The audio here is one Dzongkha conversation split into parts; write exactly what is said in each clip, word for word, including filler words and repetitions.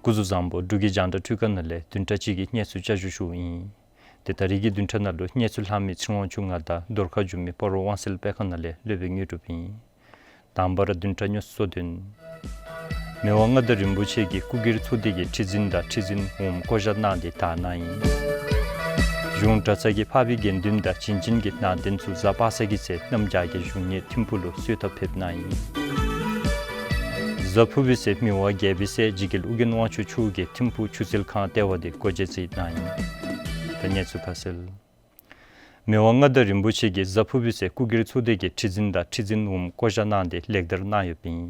སྐུ་གཟུགས་བཟང་པོ། འབྲུག་གི་རྒྱང་བསྒྲགས་འཕྲུལ་ཁང་ནང་ལས་བདུན་ཕྲག་གཅིག་གི་གནས་ཚུལ་བསྐྱར་ཞུ་ཞུཝ་ཨིན། ཏེ་ད་རིས་ཀྱི་བདུན་ཕྲག་ནང་ལུ་གནས་ཚུལ་ལྷག་མི་ཚེ་དབང་ཕྱུག་ང་དང་རྡོར་ཁ་འགྱོ་མི་སྤ་རོ་དབང་གསལ་དཔེ་ཁང་ནང་ལས་སློབ་དཔོན་དངོས་གྲུབ་ཨིན། དང་པ་ར་བདུན་ཕྲག་ཉོ་སོ་བདུན། མི་དབང་མངའ་བདག་རིན་པོ་ཆེ་གིས་སྐུ་སྒེར་ཚོགས་སྡེ་གི་ཁྲི་འཛིན་དང་ཁྲི་འཛིན་འོགམ་བསྐོ་བཞག་གནང་སྟེ་དར་གནང་ཡི། གཞུང་གྲྭ་ཚང་གི་འཕགས་པའི་དགེ་འདུནམ་དང་བྱིན་ཅན་གྱི་ནང་རྟེན་ཚུ་གཟའ་པ་སངས་ཀྱི་ཚེ་གནམ་བྱཱར་གྱི་བཞུགས་གནས་ཐིམ་ཕུག་ལུ་གསོལ་ཐབ་ཕེབས་གནང་ཡི། གཟའ་ཕུར་བུའི་ཚེ་མི་དབང་རྒྱལ་པོའི་སྲས་འཇིགས་རྒྱལ་ཨྱོན་དབང་ཕྱུག་མཆོག་གིས་ཐིམ་ཕུག་ཆུ་རྩལ་ཁང་ལྟེ་བ་འདི་སྒོ་འབྱེད་མཛད་གནང་ཡི། ད་གནས་ཚུལ་ཁ་གསལ། མི་དབང་མངའ་བདག་རིན་པོ་ཆེ་གིས་གཟའ་ཕུར་བུའི་ཚེ་སྐུ་སྒེར་ཚོགས་སྡེ་གི་ཁྲི་འཛིན་དང་ཁྲི་འཛིན་འོགམ་བསྐོ་བཞག་གནང་སྟེ་ལེགས་དར་གནང་ཡོདཔ་ཨིན།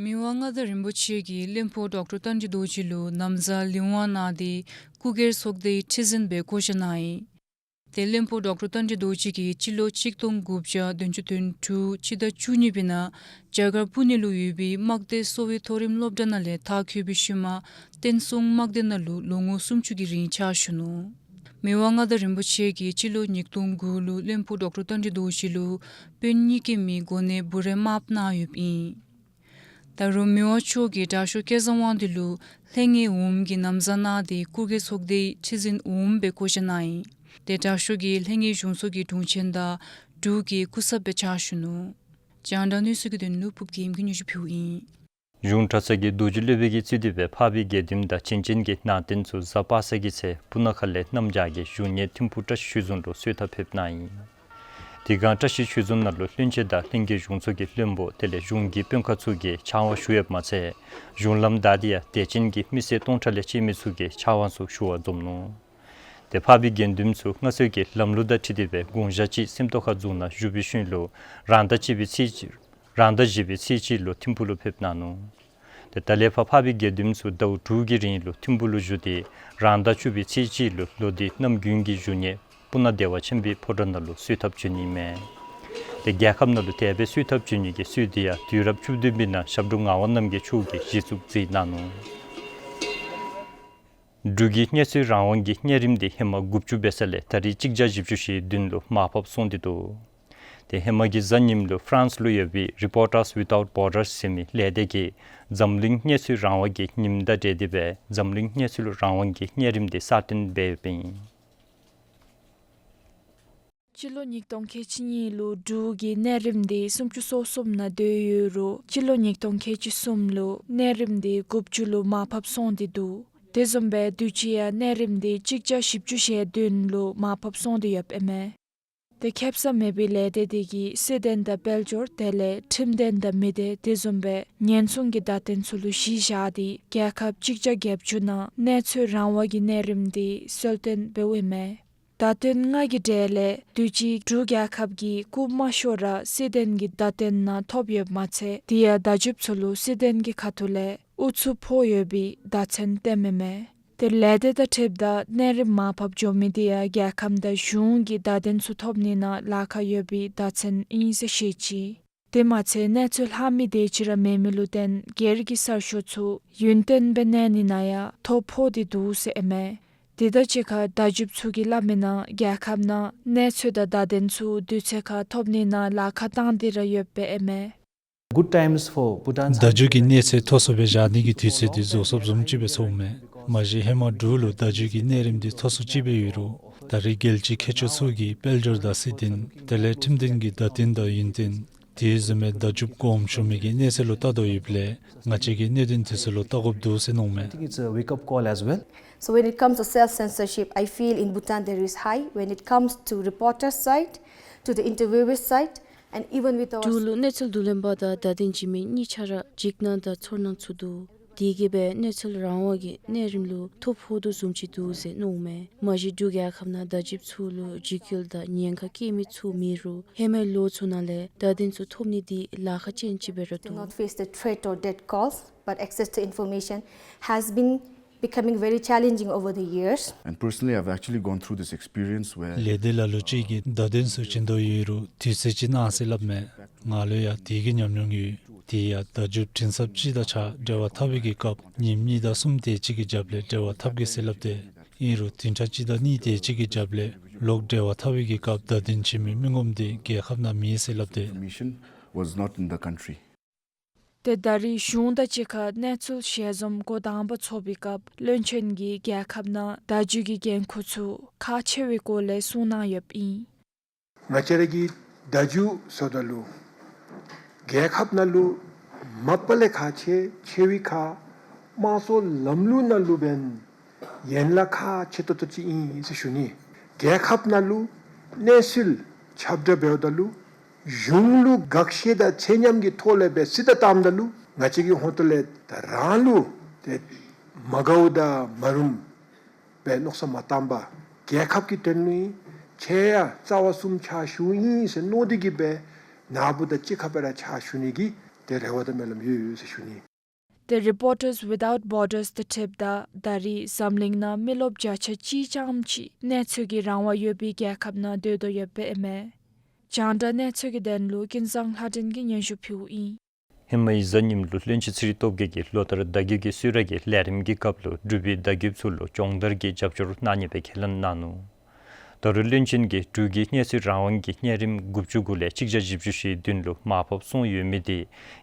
མི་དབང་མངའ་བདག་རིན་པོ་ཆེ་གིས་བློན་པོ་ཌོག་ཊར་བསྟན་འཛིན་རྡོ་རྗེ་ལུ་ན་བཟའ་ལེགས་དབང་གནང་སྟེ་སྐུ་སྒེར་ཚོགས་སྡེའི་ཁྲི་འཛིན་སྦེ་བསྐོ་བཞག་གནང་ཡི། ཏེ་བློན་པོ་ཌོག་ཊར་བསྟན་འཛིན་རྡོ་རྗེ་གིས་སྤྱི་ལོ་གཅིག་སྟོང་དགུ་བརྒྱ་བདུན་ཅུ་དོན་དྲུག་སྤྱི་ཟླ་བཅུ་གཉིས་པའི་ནང་རྒྱ་གར་པུ་ནེ་ལུ་ཡོད་པའི་དམག་སྡེ་གསོ་བའི་མཐོ་རིམ་སློབ་གྲྭ་ནང་ལས་མཐར་འཁྱོལ་བའི་ཤུལ་མ་བསྟན་སྲུང་དམག་སྡེ་ནང་ལུ་ལོ་ངོ་སུམ་ཅུ་གི་རིང་ཕྱག་ཞུ་ནུག། མི་དབང་མངའ་བདག་རིན་པོ་ཆེ་གིས་སྤྱི་ལོ་ཉིས་སྟོང་དགུ་ལུ་བློན་པོ་ཌོག་ཊར་བསྟན་འཛིན་རྡོ་རྗེ་ལུ་དཔོན་གཉིས་ཀྱི་མི་གོ་གནས་འབུམ་རེ་མངགས་གནང་ཡོདཔ་ཨིན། ད་རུང་མི་དབང་མཆོག་གིས་དྲག་ཤོས་སྐལ་བཟང་དབང་འདུས་ལུ་ལྷན་རྒྱས་འོགམ་གྱི་ན་བཟའ་གནང་སྟེ་སྐུ་སྒེར་ཚོགས་སྡེའི་ཁྲི་འཛིན་འོགམ་སྦེ་བསྐོ་བཞག་གནང་ཡི། ཏེ་དྲག་ཤོས་ཀྱིས་ལྷན་རྒྱས་གཞུང་ཚོགས་ཀྱི་དྲུང་ཆེན་དང་འབྲུག་གི་སྐུ་ཚབ་སྦེ་ཕྱག་ཞུ་ནུག། རྒྱང་བསྒྲགས་གནས་ཚུལ་གྱི་དོན་ལུ་ཕུབ་རྒྱལམོ་གིས་སྙན་ཞུ་ཕུལཝ་ཨིན། གཞུང་གྲྭ་ཚང་གི་རྡོ་རྗེ་སློབ་དཔོན་གྱིས་གཙོས་ཏེ་སྦེ་འཕགས་པའི་དགེ་འདུནམ་དང་བྱིན་ཅན་གྱི་ནང་རྟེན་ཚུ་གཟའ་པ་སངས་ཀྱི་ཚེ་སྤུ་ན་ཁ་ལས་གནམ་བྱཱར་གྱི་བཞུགས་གནས་ཐིམ་ཕུག་བཀྲ་ཤིས་ཆོས་རྫོང་ལུ་གསོལ་ཐབ་ཕེབས་གནང་ཡི། དེ་སྒང་བཀྲ་ཤིས་ཆོས་རྫོང་ནང་ལུ་བློན་ཆེན་དང་ལྷན་རྒྱས་གཞུང་ཚོགས་ཀྱི་བློན་པོ་དེ་ལས་གཞུང་གི་དཔོན་ཁག་ཚུ་གིས་ཕྱག་དབང་ཞུ་ཡོདཔ་མ་ཚད་གཞུང་ལམ་བདའ་སྟེ་ཡང་དད་ཅན་གྱི་མི་སེར་སྟོང་ཕྲག་ལས་བཅད་མི་ཚུ་གིས་ཕྱག་དབང་ཚུ་ཞུ་བར་འཛོམས་ནུག། ཏེ་འཕགས་པའི་དགེ་འདུནམ་ཚུ་སྔར་སྲོལ་གྱི་ལམ་ལུགས་དང་འཁྲིལ་ཏེ་སྦེ་དགུང་ཞག་གཅིག་སེམས་རྟོགས་ཁ་རྫོང་ནང་བཞུགས་པའི་ཤུལ་ལུ་རང་ཟླ་གཅིག་པའི་ཚེས་གཅིག་རང་ཟླ་བཞི་པའི་ཚེས་གཅིག་ལུ་ཐིམ་ཕུག་ལུ་ཕེབས་གནང་ནུག། ཏེ་ད་ལས་ཕར་འཕགས་པའི་དགེ་འདུནམ་ཚུ་ཟླཝ་དྲུག་གི་རིང་ལུ་ཐིམ་ཕུག་ལུ་བཞུགས་ཏེ་རང་ཟླ་བཅུ་པའི་ཚེས་གཅིག་ལུ་ལོ་འདི་གནམ་དགུན་གྱི་བཞུགས་གནས་སྤུ་ན་བདེ་བ་ཆེན་པོའི་ཕོ་བྲང་ནང་ལུ་གསོལ་ཐབ་བྱོན་ནི་མས། ཏེ་རྒྱལ་ཁབ་ནང་ལུ་དེ་སྦེ་གསོལ་ཐབ་བྱོན་ནི་གི་སྲོལ་འདི་ཡང་དུས་རབས་བཅུ་བདུན་པའི་ནང་ཞབས་དྲུང་ངག་དབང་རྣམ་རྒྱལ་མཆོག་གིས་གཞི་བཙུགས་མཛད་གནང་ནུག། འབྲུག་གི་གནས་ཚུལ་རང་དབང་གི་གནས་རིམ་འདི་ཧེ་མ་དགུ་བཅུ་འབད་ས་ལས་ད་རིས་གཅིག་བརྒྱ་བཞི་བཅུ་ཞེ་བདུན་ལུ་མར་ཕབ་སོང་སྟེ་འདུག། ཏེ་ཧེ་མ་གི་གཟའ་ཉིམ་ལུ་ཕ་རན་སི་ལུ་ཡོད་པའི་Reporters Without Borders ཟེར་མི་ལས་སྡེ་གིས་འཛམ་གླིང་གནས་ཚུལ་རང་དབང་གི་ཉིནམ་དང་འབྲེལ་ཏེ་སྦེ་འཛམ་གླིང་གནས་ཚུལ་རང་དབང་གི་གནས་རིམ་འདི་གསར་བཏོན་འབད་ཡོདཔ་ཨིན། སྤྱི་ལོ་ཉིས་སྟོང་ཁལ་གཅིག་གཉིས་ལུ་འབྲུག་གི་གནས་རིམ་འདི་སུམ་ཅུ་སོ་གསུམ་ནང་སྡོད་ཡོད་རུང་སྤྱི་ལོ་ཉིས་སྟོང་ཁལ་གཅིག་གསུམ་ལུ་གནས་རིམ་འདི་དགུ་བཅུ་ལུ་མར་ཕབ་སོང་སྟེ་འདུག། དེ་བཟུམ་སྦེ་དུས་ཅི་ཡང་གནས་རིམ་འདི་གཅིག་བརྒྱ་བཞི་བཅུ་ཞེ་བདུན་ལུ་མར་ཕབ་སོང་སྟེ་ཡོདཔ་ཨིན་མས། ཏེ་ཁེབ་ས་མེད་པའི་ལས་སྡེ་འདི་གིས་སྲིད་དོན་དང་དཔལ་འབྱོར་དེ་ལས་ཁྲིམས་དོན་དང་མི་སྡེ་དེ་བཟུམ་སྦེ་ཉེན་སྲུང་གི་བརྡ་དོན་ཚུ་ལུ་གཞི་བཞག་སྟེ་རྒྱལ་ཁབ་གཅིག་བརྒྱ་བརྒྱད་ཅུ་ནང་གནས་ཚུལ་རང་དབང་གི་གནས་རིམ་འདི་སྲོལ་བཏོན་འབདཝ་ཨིན་མས། བརྡ་དོན་ལྔ་གི་གྲས་ལས་དུས་ཅི་འབྲུག་རྒྱལ་ཁབ་ཀྱི་རྐུ་མ་ཤོར་ར་སྲིད་དོན་གྱི་བརྡ་དོན་ནང་ཐོབ་ཡོདཔ་མ་ཚད་དེ་ཡང་བརྡ་བརྒྱུདཔ་ཚུ་ལུ་སྲིད་དོན་གྱི་ཁ་ཐུག་ལས་ཨུ་ཚུགས་ཕོག་ཡོད་པའི་བརྡ་མཚོན་བསྟནམ་ཨིན་མས། ཏེ་ལས་སྡེ་དང་འཁྲིལཝ་ད་གནས་རིམ་མར་ཕབ་འགྱོ་མི་དེ་ཡང་རྒྱལ་ཁབ་དང་གཞུང་གི་བརྡ་དོན་ཚུ་ཐོབ་ནི་ནང་ལཱ་ཁག་ཡོད་པའི་བརྡ་མཚོན་ཨིན་ཟེར་བཤད་ཅི། དེ་མ་ཚད་གནས་ཚུལ་ལྷག་མི་དེ་ཅིག་ར་མེད་མི་ལུ་བརྟེན་སྒེར་གྱི་གསར་ཤོག་ཚུ་ཡུན་བརྟན་སྦེ་གནས་ནི་ནང་ཡང་ཐོ་ཕོག་སྟེ་འདུག་ཟེར་ཨིན་མས། དེ་དང་གཅིག་ཁར་བརྡ་བརྒྱུདཔ་ཚུ་གིས་སླབ་མི་ནང་རྒྱལ་ཁབ་ནང་གནས་ཚུལ་དང་བརྡ་དོན་ཚུ་དུས་ཚོད་ཁར་ཐོབ་ནི་ནང་ལཱ་ཁག་བཏང་སྟེ་ར་ཡོདཔ་ཨིན་མས། Good times for Bhutan's བརྡ་བརྒྱུད་ཀྱི་གནས་ཚད་ཐོ་བཟོ་སྦེ་བཞག་ནི་གི་དུས་ཚོད་འདི་རྫོགས་སོངམ་བཟུམ་ཅིག་སྦེ་ཚོརཝ་མས། མ་གཞི་ཧེ་མ་འབྲུག་ལུ་བརྡ་བརྒྱུད་ཀྱི་གནས་རིམ་འདི་ཐོ་བཟོ་ཅིག་སྦེ་ཡོད་རུང་ད་རིས་རྒྱལ་སྤྱིའི་མཁས་མཆོག་ཚུ་གིས་དཔལ་འབྱོར་དང་སྲིད་དོན་དེ་ལས་ཁྲིམས་དོན་གྱི་བརྡ་དོན་དང་ཡུན་བརྟན་དེ་བཟུམ་མའི་བརྡ་བརྒྱུདཔ་གོངམ་ཞུ་མི་གི་གནས་ཚད་ལུ་བལྟ་དོ་ཡོདཔ་ལས་ང་བཅས་ཀྱིས་གནད་དོན་དེ་ཚུ་ལུ་བལྟ་དགོཔ་འདུག་ཟེར་མནོཝ་མས། I think it's a wake-up call as well. So when it comes to self-censorship, I feel in Bhutan there is high. When it comes to reporter side, to the interviewer side, and even with our འབྲུག་ལུ་གནས་ཚུལ་བསྡུ་ལེན་པ་དང་བརྡ་དོན་བརྒྱུད་མི་གཉིས་ཆ་ར་འཇིགས་སྣང་དང་ཚོར་སྣང་ཚུ་འདུག། དེ་གིས་སྦེ་གནས་ཚུལ་རང་དབང་གི་གནས་རིམ་ལུ་ཐོ་ཕོག་དོ་བཟུམ་ཅིག་འདུག་ཟེར་མནོཝ་མས། མ་གཞི་འབྲུག་རྒྱལ་ཁབ་ནང་བརྡ་བརྒྱུདཔ་ཚུ་ལུ་འཇིགས་སྐུལ་དང་ཉེན་ཁ་བཀལ་མི་ཚུ་མེད་རུང་ཧེ་མའི་ལོ་ཚུ་ནང་ལས་བརྡ་དོན་ཚུ་ཐོབ་ནི་འདི་ལཱ་ཁག་ཅན་ཅིག་སྦེ་ར་འདུག། Do not face the threat or death calls, but access to information has been becoming very challenging over the years. And personally, I've actually gone through this experience where ལས་སྡེ་ལ་ལུ་ཅིག་གིས་བརྡ་དོན་ཚུ་བྱིན་དོ་ཡོད་རུང་དུས་ཚོད་ཅིག་གནང་ཟེར་སླབ་མས། ང་ལུ་ཡང་དེ་གི་ཉམས་མྱོང་ཡོད། དེ་ཡང་བརྡ་བརྒྱུད་འཕྲིན་ཚབ་ཅིག་དང་གཅིག་ཁར་འབྲེལ་བ་འཐབ་པའི་གི་སྐབས་ཉིནམ་གཉིས་དང་གསུམ་དེ་ཅིག་གི་རྒྱབ་ལས་འབྲེལ་བ་འཐབ་གེ་ཟེར་སླབ་སྟེ་ཨིན་རུང་བདུན་ཕྲག་གཅིག་དང་གཉིས་དེ་ཅིག་གི་རྒྱབ་ལས་ལོག་འབྲེལ་བ་འཐབ་པའི་གི་སྐབས་བརྡ་དོན་བྱིན་མི་མི་ངོམ་དེ་རྒྱལ་ཁབ་ནང་མེད་ཟེར་སླབ་སྟེ། Information was not in the country. ཏེ་ད་རིས་གཞུང་དང་གཅིག་ཁར་གནས་ཚུལ་ཞལ་འཛོམས་འགོ་དང་པ་ཚོགས་པའི་སྐབས་བློན་ཆེན་གྱིས་རྒྱལ་ཁབ་ནང་བརྡ་བརྒྱུད་ཀྱི་འགན་ཁུར་ཚུ་ཁག་ཆེ་བའི་སྐོར་ལས་གསུངས་གནང་ཡོདཔ་ཨིན། ང་བཅས་ར་གི་བརྡ་བརྒྱུད་ཟེརཝ་ད་ལུ་རྒྱལ་ཁབ་ནང་ལུ་མ་པ་ལས་ཁག་ཆེ་ཆེ་བའི་ཁར་དམངས་གཙོའི་ལམ་ལུགས་ནང་ལུ་འབདན་ཡན་ལག་ཁག་ཆེ་ཏོག་ཏོ་ཅིག་ཨིན་ཟེར་ཞུ་ནི། རྒྱལ་ཁབ་ནང་ལུ་གནས་ཚུལ་ཁྱབ་བསྒྲགས་འབདཝ་ད་ལུ་གཞུང་ལུ་དགག་བཞག་དང་ཚད་མཉམ་གྱི་ཐོག་ལས་འབད་ཟེར་ད་བཏངམ་ད་ལུ་ང་བཅས་ཀྱི་ཧོངས་ཏོ་ལས་ད་རང་ལུ་ཏེ་མ་དགའཝ་དང་མ་རུངམ་སྦེ་མནོ་བསམ་མ་བཏང་པར་རྒྱལ་ཁབ་ཀྱི་དོན་ལུ་ཨིན། ཁྱེད་ཡང་རྩ་བ་གསུམ་ཕྱག་ཞུཝ་ཨིན་ཟེར་མནོ་སྟེ་གིས་སྦེ་ན་བུ་དང་གཅིག་ཁར་སྦེ་ར་ཕྱག་ཞུ་ནི་གི་ཏེ་རེ་བ་དང་སྨོན་ལམ་ཡོད་ཡོད་ཟེར་ཞུ་ནི། ཏེ་Reporters Without Borders དང་འཁྲིལཝ་ད་ད་རིས་འཛམ་གླིང་ནང་མི་རློབས་བརྒྱ་ཆ་གཅིག་ཙམ་ཅིག་གནས་ཚུལ་གྱི་རང་དབང་ཡོད་པའི་རྒྱལ་ཁབ་ནང་སྡོད་དོ་ཡོདཔ་ཨིན་མས། རྒྱང་བསྒྲགས་གནས་ཚུལ་གྱི་དོན་ལུ་ཀུན་བཟང་ལྷ་སྒྲོན་གྱིས་སྙན་ཞུ་ཕུལཝ་ཨིན། ཧེ་མའི་གཟའ་ཉིམ་ལུ་བློན་ཆེན་ཚེ་རིང་སྟོབས་རྒྱས་ཀྱིས་ལོ་ལྟར་བརྡ་བརྒྱུད་ཀྱི་གསོལ་རས་ཀྱི་ལས་རིམ་གྱི་སྐབས་ལུ་འབྲུག་པའི་བརྡ་བརྒྱུདཔ་ཚུ་ལུ་སྦྱོང་བརྡར་གྱི་རྒྱབ་སྐྱོར་གནང་ནི་སྦེ་ཁས་ལེན་གནང་ནུག། ད་རུང་བློན་ཆེན་གྱིས་འབྲུག་གི་གནས་ཚུལ་རང་དབང་གི་གནས་རིམ་དགུ་བཅུ་དགུ་ལས་གཅིག་བརྒྱ་བཞི་བཅུ་ཞེ་བདུན་ལུ་མར་ཕབ་སོང་ཡོད་མི་དེ་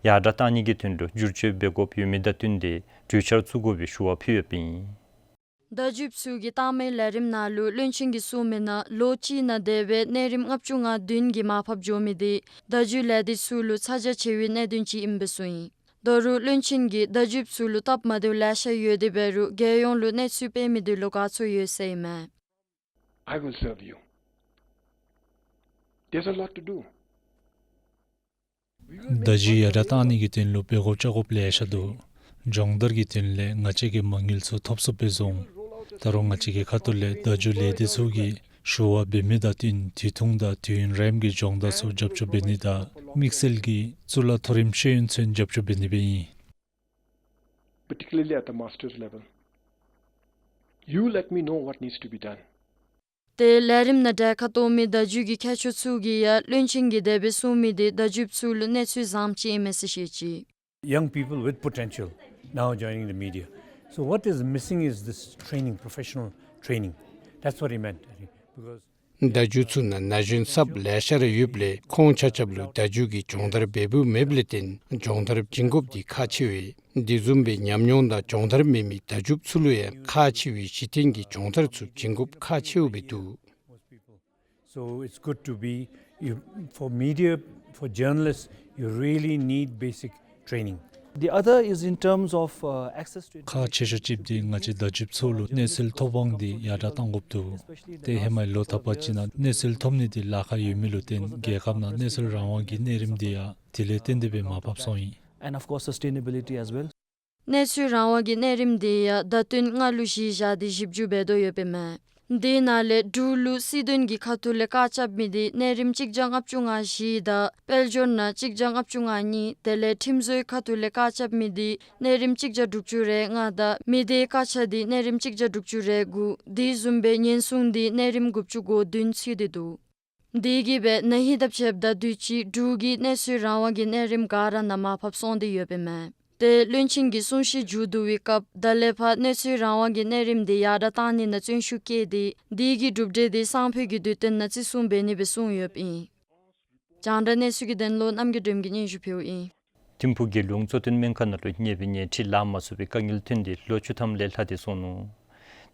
ཡར་དྲག་གཏང་ནི་གི་དོན་ལུ་བསྒྱུར་བཅོས་འབད་དགོཔ་ཡོད་མི་དང་བསྟུན་ཏེ་གྲོས་འཆར་བཙུགས་དགོ་པའི་ཞུ་བ་ཕུལ་ཡོདཔ་ཨིན། བརྡ་བརྒྱུདཔ་ཚུ་གིས་བཏང་མི་ལས་རིམ་ནང་ལུ་བློན་ཆེན་གྱིས་གསུངས་མི་ནང་ལོ་གཅིག་ནང་དེ་སྦེ་གནས་རིམ་ལྔ་བཅུ་ང་བདུན་གྱི་མར་ཕབ་འགྱོ་མི་དེ་བརྡ་བརྒྱུད་ལས་སྡེ་ཚུ་ལུ་ཚ་གྱང་ཆེ་བའི་གནད་དོན་ཅིག་ཨིནམ་སྦེ་གསུངས་ཡི། ད་རུང་བློན་ཆེན་གྱིས་བརྡ་བརྒྱུདཔ་ཚུ་ལུ་སྟབས་མ་བདེཝ་ལེ་ཤ་ཡོད་དེ་འབད་རུང་རྒྱལ་ཡོངས་ལུ་གནས་ཚུལ་སྤེལ་མི་དེ་ལུ་དགའ་ཚོར་ཡོད་ཟེར་ཨིན་མས། I will serve you. There's a lot to do. བརྡ་བརྒྱུད་ཡར་དྲག་གཏང་ནི་གི་དོན་ལུ་འབད་དགོཔ་བྱ་དགོཔ་ལེ་ཤ་འདུག། སྦྱོང་བརྡར་གྱི་དོན་ལས་ང་བཅས་ཀྱིས་མ་དངུལ་ཚུ་ཐོབ་ཚུགསཔ་སྦེ་བཟུང་། ད་རུང་ང་བཅས་ཀྱི་ཁ་ཐུག་ལས་བརྡ་བརྒྱུད་ལས་སྡེ་ཚུ་གིས་ཞུ་བ་འབད་མི་དང་བསྟུན་དུས་ཐུང་དང་དུས་ཡུན་རིངམ་གྱི་སྦྱོང་བརྡར་ཚུ་རྒྱབ་སྐྱོར་འབད་ནི་དང་དམིགས་བསལ་གྱིས་གཙུག་ལག་མཐོ་རིམ་ཤེས་ཡོན་ཚུ་རྒྱབ་སྐྱོར་འབད་ནི་སྦེ་ཨིན། Particularly at the master's level. You let me know what needs to be done. ཏེ་ལས་རིམ་ནང་གྲལ་ཁར་གཏོགས་མི་བརྡ་བརྒྱུད་ཀྱི་མཁས་མཆོག་ཚུ་གིས་ཡང་བློན་ཆེན་གྱིས་དེ་སྦེ་གསུངས་མི་དེ་བརྡ་བརྒྱུདཔ་ཚུ་ལུ་གནས་ཚུལ་བཟངམ་ཅིག་ཨིན་མས་ཟེར་བཤད་ཅི། Young people with potential now joining the media. So what is missing is this training, professional training. That's what he meant, I think, because བརྡ་བརྒྱུད་ཚུ་ནང་ན་གཞོན་གསརཔ་ལེ་ཤ་ར་ཡོདཔ་ལས་ཁོང་ཆ་ཁྱབ་ལུ་བརྡ་བརྒྱུད་ཀྱི་སྦྱོང་བརྡར་འབད་འབདཝ་མེདཔ་ལས་བརྟེན་སྦྱོང་བརྡར་བྱིན་དགོཔ་འདི་ཁག་ཆེ་བས། དེ་བཟུམ་སྦེ་ཉམས་མྱོང་དང་སྦྱོང་བརྡར་མེད་མི་བརྡ་བརྒྱུདཔ་ཚུ་ལུ་ཡང་ཁག་ཆེ་བའི་གཞི་རྟེན་གྱི་སྦྱོང་བརྡར་ཚུ་བྱིན་དགོཔ་ཁག་ཆེཝ་སྦེ་འདུག། So it's good to be, you, for media, for journalists, you really need basic training. The other is in terms of, uh, access to ཁག་ཆེ་ཤོས་ཅིག་འདི་ང་བཅས་བརྡ་བརྒྱུདཔ་ཚུ་ལུ་གནས་ཚུལ་ཐོབ་དབང་འདི་ཡར་དྲག་གཏང་དགོཔ་འདུག། ཏེ་ཧེ་མའི་ལོ་ཐ་པ་ཅིག་ནང་གནས་ཚུལ་ཐོབ་ནི་འདི་ལཱ་ཁག་ཡོད་མི་ལུ་བརྟེན་རྒྱལ་ཁབ་ནང་གནས་ཚུལ་རང་དབང་གི་གནས་རིམ་འདི་ཡང་དེ་ལས་བརྟེན་ཏེ་སྦེ་མར་ཕབ་སོང་ཡི། And of course, sustainability as well. གནས་ཚུལ་རང་དབང་གི་གནས་རིམ་འདི་ཡང་བརྡ་དོན་ལྔ་ལུ་གཞི་བཞག་སྟེ་ཞིབ་འཇུག་འབད་དོ་ཡོདཔ་ཨིན་མས། དེ་ནང་ལས་འབྲུག་ལུ་སྲིད་དོན་གྱི་ཁ་ཐུག་ལས་བཀག་རྐྱབ་མི་འདི་གནས་རིམ་གཅིག་བརྒྱ་ལྔ་བཅུ་ང་བཞི་དང་དཔལ་འབྱོར་ནང་གཅིག་བརྒྱ་ལྔ་བཅུ་ང་གཉིས། དེ་ལས་ཁྲིམས་བཟོའི་ཁ་ཐུག་ལས་བཀག་རྐྱབ་མི་འདི་གནས་རིམ་གཅིག་བརྒྱ་དྲུག་ཅུ་རེ་ལྔ་དང་མི་སྡེའི་བཀག་ཆ་འདི་གནས་རིམ་གཅིག་བརྒྱ་དྲུག་ཅུ་རེ་དགུ། དེ་བཟུམ་སྦེ་ཉེན་སྲུང་འདི་གནས་རིམ་དགུ་བཅུ་གོ་བདུན་ཚུད་དེ་འདུག། དེ་གིས་སྦེ་ན་ཧིང་དང་ཕྱདཔ་ད་དུས་ཅི་འབྲུག་གི་གནས་ཚུལ་རང་དབང་གི་གནས་རིམ་ག་ར་ནང་མར་ཕབ་སོང་སྟེ་ཡོདཔ་ཨིན་མས། ཏེ་བློན་ཆེན་གྱིས་གསུང་བཤད་མཇུག་བསྡུ་བའི་སྐབས་ད་ལས་ཕར་གནས་ཚུལ་རང་དབང་གི་གནས་རིམ་འདི་ཡར་དྲག་གཏང་ནི་ནང་བརྩོན་ཤུགས་བསྐྱེད་དེ་དེ་གི་གྲུབ་འབྲས་འདི་སང་ཕོད་ཀྱི་དུས་སྟོན་ནང་བརྩི་སྲུང་འབད་ནི་སྦེ་གསུངས་ཡོདཔ་ཨིན། རྒྱང་བསྒྲགས་གནས་ཚུལ་གྱི་དོན་ལུ་རྣམ་རྒྱལ་སྒྲོལ་མ་གིས་སྙན་ཞུ་ཕུལཝ་ཨིན། ཐིམ་ཕུག་དགེ་ལུང་གཙོ་བསྟེན་སྨན་ཁང་ནང་ལུ་ནདཔ་གི་ཉལ་ཁྲི་ལང་མ་ཚུགས་པའི་དཀའ་ངལ་ཐོན་ཏེ་ལོ་བཅུ་ཐམ་ལས་ལྷག་སྟེ་སོང་ནུག།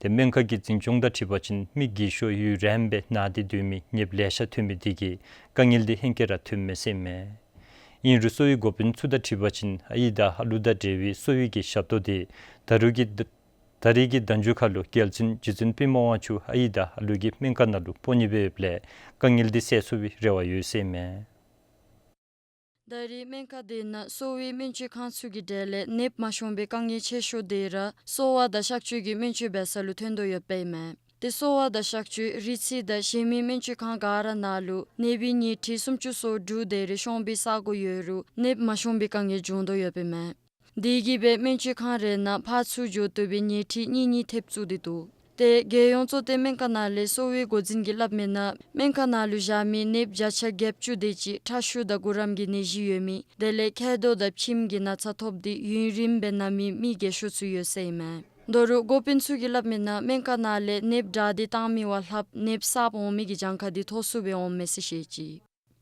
ཏེ་སྨན་ཁང་གི་འཛིན་སྐྱོང་དང་འཁྲིལ་བ་ཅིན་མི་རྒས་ཤོས་ཡུན་རིངམོ་སྦེ་ན་སྟེ་སྡོད་མི་ནདཔ་ལེ་ཤ་ཐོན་མི་དེ་གིས་དཀའ་ངལ་འདི་ཧེང་སྐལ་ར་ཐོནམ་མས་ཟེར་ཨིན་མས། ཨིན་རུང་གསོ་བའི་འགོ་དཔོན་ཚུ་དང་འཁྲིལ་བ་ཅིན་ཨའི་དང་ཨ་ལུ་དང་འབྲེལ་བའི་གསོ་བའི་གི་ཞབས་ཏོག་འདི་ད་རུང་གི་ད་ད་རེས་ཀྱི་ཟླ་མཇུག་ཁར་ལུ་རྒྱལ་བཙུན་རྗེ་བཙུན་པདྨ་དབང་ཕྱུག་ཨའི་དང་ཨ་ལུ་གི་སྨན་ཁང་ནང་ལུ་སྤོ་ནི་སྦེ་ཡོདཔ་ལས་དཀའ་ངལ་འདི་སེལ་ཚུགས་པའི་རེ་བ་ཡོད་ཟེར་ཨིན་མས། ད་རེས་སྨན་ཁང་དེ་ནང་གསོ་བའི་སྨན་བཅོས་ཁང་ཚུ་གི་གྲས་ལས་ནདཔ་མ་ཤོང་པའི་དཀའ་ངལ་ཆེ་ཤོས་དེ་ར་གསོ་བ་དང་གཤག་བཅོས་ཀྱི་སྨན་བཅོས་འབད་ས་ལུ་ཐོན་དོ་ཡོདཔ་ཨིན་མས། ཏེ་གསོ་བ་དང་གཤག་བཅོས་རིགས་རྩིས་དང་གཞན་མི་སྨན་བཅོས་ཁང་ག་ར་ནང་ལུ་ནདཔ་གི་ཉལ་ཁྲི་སུམ་ཅུ་སོ་དྲུག་དེ་རེ་ཤོང་པའི་ས་གོ་ཡོད་རུང་ནདཔ་མ་ཤོང་པའི་དཀའ་ངལ་བྱུང་དོ་ཡོདཔ་ཨིན་མས། དེ་གིས་སྦེ་སྨན་བཅོས་ཁང་རེ་ནང་ཕར་ཚུར་འགྱོ་བཏུབ་པའི་ཉལ་ཁྲི་གཉིས་གཉིས་ཐེབས་བཙུགས་ཏེ་འདུག། ཏེ་རྒྱལ་ཡོངས་གཙོ་བསྟེན་སྨན་ཁང་ནང་ལས་གསོ་བའི་འགོ་འཛིན་གྱིས་སླབ་མི་ནང་སྨན་ཁང་ནང་ལུ་བཞག་མི་ནདཔ་བརྒྱ་ཆ་བརྒྱད་ཅུ་དེ་ཅིག་ཁྲག་ཤུགས་དང་གུ་རམ་གྱི་ནད་གཞི་ཡོད་མི་དེ་ལས་མཁལ་རྡོག་དང་ཕྱིམ་གྱི་ན་ཚ་ཐོབ་སྟེ་ཡུན་རིངམོ་སྦེ་ན་མི་མི་རྒས་ཤོས་ཚུ་ཡོད་ཟེར་ཨིན་མས། ད་རུང་འགོ་དཔོན་ཚུ་གིས་སླབ་མི་ནང་སྨན་ཁང་ནང་ལས་ནདཔ་དྲག་སྟེ་བཏང་མི་བ་ལྷགཔ་ནདཔ་གསརཔ་འོང་མི་གི་གྱངས་ཁ་འདི་མཐོ་སུ་སྦེ་འོངམ་མས་ཟེར་བཤད་ཅི།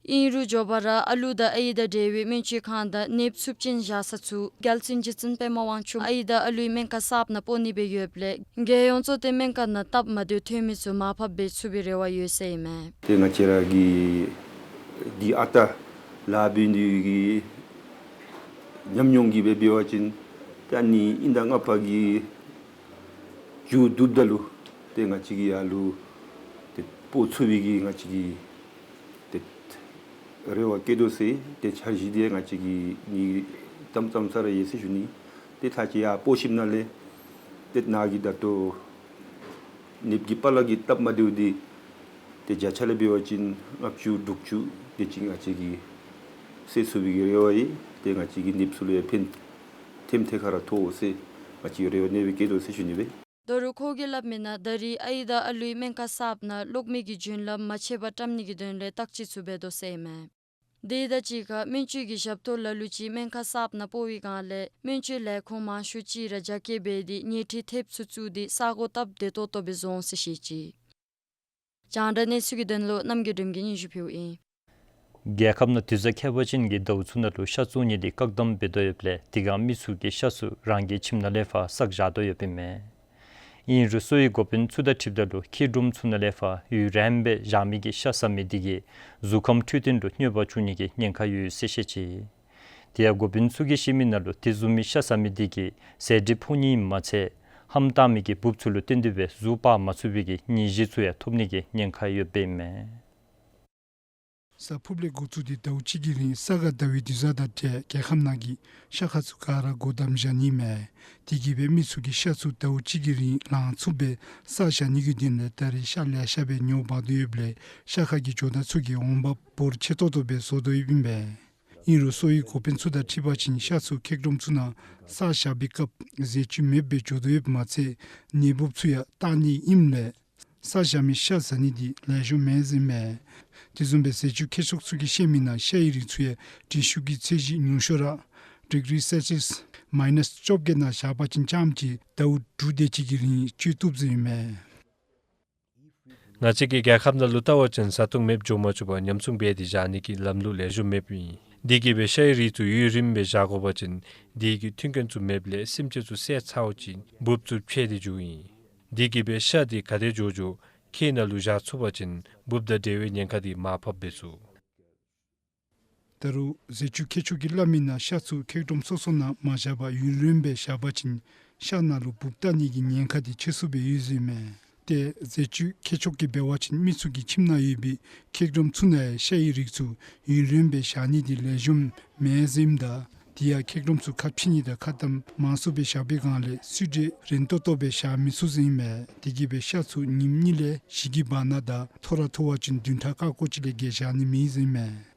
ཨིན་རུང་མགྱོགས་པ་ར་ཨ་ལུ་དང་ཨའི་དང་འབྲེལ་བའི་སྨན་བཅོས་ཁང་དང་ནདཔ་ཚབས་ཆེན་བཞག་ས་ཚུ་རྒྱལ་བཙུན་རྗེ་བཙུན་པདྨ་དབང་ཕྱུག་ཨའི་དང་ཨ་ལུའི་སྨན་ཁང་གསརཔ་ནང་སྤོ་ནི་སྦེ་ཡོདཔ་ལས་རྒྱལ་ཡོངས་གཙོ་བསྟེན་སྨན་ཁང་ནང་སྟབས་མ་བདེཝ་ཐོན་མི་ཚུ་མར་ཕབ་འབད་ཚུགས་པའི་རེ་བ་ཡོད་ཟེར་ཨིན་མས། ཏེ་ང་བཅས་ར་གི་འདི་ཨ་རྟག་ལཱ་འབད་ནི་གི་ཉམས་མྱོང་གིས་འབད་འབད་བ་ཅིན་ཏེ་ཨ་ནི་ཨིན་ཟླ་ལྔ་པ་གི་མཇུག་བསྡུཝ་ད་ལུ་ཏེ་ང་བཅས་ཀྱིས་ཨ་ལུ་ཏེ་སྤོ་ཚུགས་པའི་གི་ང་བཅས་ཀྱི་ཏེ་རེ་བ་བསྐྱེད་དོ་ཟེར། ཏེ་འཆར་གཞི་འདི་ང་བཅས་ཀྱིས་ནི་བརྩམ་བརྩམ་ས་ར་ཡོད་ཟེར་ཞུ་ནི། ཏེ་ད་ཅི་ཡར་སྤོ་ཞིནམ་ལས་ཏེ་ནཱ་གི་ད་ལྟོ་ནདཔ་གི་པ་ལགས་ཀྱི་སྟབས་མ་བདེཝ་འདི་ཏེ་བརྒྱ་ཆ་ལས་འབད་བ་ཅིན་ལྔ་བཅུ་དྲུག་ཅུ་དེ་ཅིག་ང་བཅས་ཀྱིས་སེལ་ཚུགས་པའི་གི་རེ་བ་ཡོད། ཏེ་ང་བཅས་ཀྱིས་ནདཔ་ཚུ་ལུ་ཡང་ཕན་ཐེམ་ཐེ་ཁ་ར་ཐོགས་འོང་ཟེར་ང་བཅས་རེ་བ་ནེ་སྦེ་བསྐྱེད་དོ་ཟེར་ཞུ་ནི་སྦེ། ད་རུང་ཁོ་གིས་སླབ་མི་ནང་ད་རིས་ཨའི་དང་ཨ་ལུའི་སྨན་ཁང་གསརཔ་ནང་གློག་མེ་གི་རྒྱུན་ལམ་མ་ཆད་པར་བཀྲམ་ནི་གི་དོན་ལས་བརྟག་དཔྱད་ཚུ་འབད་དོ་ཟེར་ཨིན་མས། དེ་དང་གཅིག་ཁར་སྨན་བཅོས་ཀྱི་ཞབས་ཏོག་ལ་ལུ་ཅིག་སྨན་ཁང་གསརཔ་ནང་སྤོ་བའི་སྒང་ལས་སྨན་བཅོས་ལས་ཁུངས་མང་ཤོས་ཅིག་ར་རྒྱ་སྐྱེད་འབད་དེ་ཉལ་ཁྲི་ཐེབས་ཚུ་བཙུགས་ཏེ་ས་གོ་སྟབས་བདེ་ཏོག་ཏོ་སྦེ་བཟོ་འོང་ཟེར་བཤད་ཅི། རྒྱང་བསྒྲགས་གནས་ཚུལ་གྱི་དོན་ལུ་རྣམ་རྒྱལ་སྒྲོལམ་གིས་སྙན་ཞུ་ཕུལཝ་ཨིན། རྒྱལ་ཁབ་ནང་དུས་བཟང་ཁྱད་པར་ཅན་གྱི་ཟླཝ་ཚུ་ནང་ལུ་ཤ་བཙོང་ནི་འདི་བཀག་དམ་འབད་དོ་ཡོདཔ་ལས་དེ་སྒང་མི་ཚུ་གིས་ཤ་ཚུ་རང་གི་ཁྱིམ་ནང་ལས་ཕར་བསགས་བཞག་དོ་ཡོདཔ་ཨིན་མས། ཨིན་རུང་གསོ་བའི་འགོ་དཔོན་ཚུ་དང་འཁྲིལཝ་ད་ལུ་མཁལ་རྡོགམ་ཚུ་ནང་ལས་ཕར་ཡུན་རིངམོ་སྦེ་བཞག་མི་གི་ཤ་བཟའ་མི་འདི་གིས་གཟུགས་ཁམས་འཕྲོད་བསྟེན་ལུ་གནོད་པ་བྱུང་ནི་གི་ཉེན་ཁ་ཡོད་ཟེར་བཤད་ཅི། དེ་ཡང་འགོ་དཔོན་ཚུ་གིས་བཤད་མི་ནང་ལུ་དེ་བཟུམ་མའི་ཤ་བཟའ་མི་འདི་གིས་ཟས་བྲིས་ཕོག་ནི་ཨིནམ་མ་ཚད་ལྷམ་བཏགས་མི་གི་འབུབ་ཚུ་ལུ་བརྟེན་ཏེ་སྦེ་གཟུགས་སྤར་མ་ཚུགས་པའི་གི་ནད་གཞི་ཚུ་ཡང་ཐོབ་ནི་གི་ཉེན་ཁ་ཡོདཔ་ཨིན་མས། གཟའ་ཕུརཔ་ལས་འགོ་བཙུགས་ཏེ་ཟླཝ་གཅིག་གི་རིང་ས་ག་ཟླ་བའི་དུས་བཟང་དང་འབྲེལ་རྒྱལ་ཁབ་ནང་གི་ཤ་ཁང་ཚུ་ག་ར་སྒོ་བསྡམས་བཞག་ནི་མས། དེ་གིས་སྦེ་མི་ཚུ་གིས་ཤ་ཚུ་ཟླཝ་གཅིག་གི་རིང་ལང་ཚོ་སྦེ་བསགས་བཞག་ནི་གི་དོན་ལས་ད་རིས་ཤ་ལེ་ཤ་སྦེ་ཉོ་འབག་དོ་ཡོདཔ་ལས་ཤ་ཁང་གི་ཇོ་བདག་ཚུ་གིས་འོང་འབབ་འབོར་ཆེ་ཏོག་ཏོ་སྦེ་བཟོ་དོ་ཡོདཔ་ཨིན་པས། ཨིན་རུང་གསོ་བའི་འགོ་དཔོན་ཚུ་དང་འཁྲིལ་བ་ཅིན་ཤ་ཚུ་མཁལ་རྡོགམ་ཚུ་ནང་བསགས་བཞག་པའི་སྐབས་ཟས་བཅུད་མེདཔ་སྦེ་འགྱོ་དོ་ཡོདཔ་མ་ཚད་ནད་འབུབ་ཚུ་ཡང་བཏགས་ནི་ཨིནམ་ལས་བསགས་བཞག་མི་ཤ་བཟའ་ནི་འདི་ལེགས་ཤོམ་མེན་ཟེར་ཨིན་མས། དེ་བཟུམ་སྦེ་ཟས་བཅུད་མཁས་མཆོག་ཚུ་གིས་བཤད་མི་ནང་ཤ་ཡི་རིགས་ཚུ་ཡང་དྲི་ཤུགས་ཀྱི་ཚད་གཞི་ཉུང་ཤོས་ར་ཌིག་རི་སེལ་སི་ཡས་མའི་ནཱས་བཅོ་བརྒྱད་ནང་བཞག་པ་ཅིན་རྐྱངམ་གཅིག་ཟླཝ་དྲུག་དེ་ཅིག་གི་རིང་སྤྱོད་བཏུབ་ཟེར་ཨིན་མས། ང་བཅས་ཀྱི་རྒྱལ་ཁབ་ནང་ལུ་བལྟ་བ་ཅིན་བཟའ་འཐུང་མེདཔ་འགྱོ་མ་བཅུག་པར་ཉམས་སྲུང་འབད་དེ་བཞག་ནི་གི་ལམ་ལུགས་ལེགས་ཤོམ་མེདཔ་ཨིན། དེ་གིས་སྦེ་ཤ་ཡི་རིགས་ཚུ་ཡུན་རིངམོ་སྦེ་བཞག་དགོ་པ་ཅིན་དེ་གི་མཐུན་རྐྱེན་ཚུ་མེདཔ་ལས་སེམས་ཅན་ཚུ་བསད་ཚརཝ་ཅིག་འབུབ་ཚུ་ཕྱེ་སྟེ་འགྱོཝ་ཨིན། དེ་གིས་སྦེ་ཤ་དེ་ག་དེ་མགྱོགས་མགྱོགས་ཁྱི་ནང་ལུ་བཞག་ཚུགས་པ་ཅིན་འབུབ་དང་འབྲེལ་བའི་ཉེན་ཁ་དེ་མར་ཕབ་འབད་ཚུགས། ད་རུང་ཟས་བཅུད་མཁས་མཆོག་གིས་སླབ་མི་ནང་ཤ་ཚུ་མཁལ་རྡོགམ་སོ་སོ་ནང་མ་བཞག་པར་ཡུན་རིངམོ་སྦེ་བཞག་པ་ཅིན་ཤ་ནང་ལུ་འབུབ་བཏགས་ནི་གི་ཉེན་ཁ་དེ་ཆེ་སུ་སྦེ་ཡོད་ཟེར་ཨིན་མས། ཏེ་ཟས་བཅུད་མཁས་མཆོག་གིས་འབད་བ་ཅིན་མི་ཚུ་གི་ཁྱིམ་ནང་ཡོད་པའི་མཁལ་རྡོགམ་ཚུ་ནང་ཡང་ཤ་ཡི་རིགས་ཚུ་ཡུན་རིངམོ་སྦེ་བཞག་ནི་དེ་ལེགས་ཤོམ་མེན་ཟེར་ཨིནམ་ད་དེ་ཡང་མཁལ་རྡོགམ་ཚུ་ཁ་ཕྱེ་ནི་དང་ཁ་དམ་མང་སུ་སྦེ་བཞག་པའི་སྒང་ལས་བསིལ་དྲོད་རན་ཏོག་ཏོ་སྦེ་བཞག་མི་ཚུགས་ཟེར་ཨིན་མས། དེ་གིས་སྦེ་ཤ་ཚུ་ཉིནམ་གཉིས་ལས་བཞི་གི་བར་ན་དང་མཐོ་ར་མཐོ་བ་ཅིན་བདུན་ཕྲག་ཀ་ཀོ་ཅིག་ལས་བརྒལ་བཞག་ནི་མེད་ཟེར་ཨིན་མས།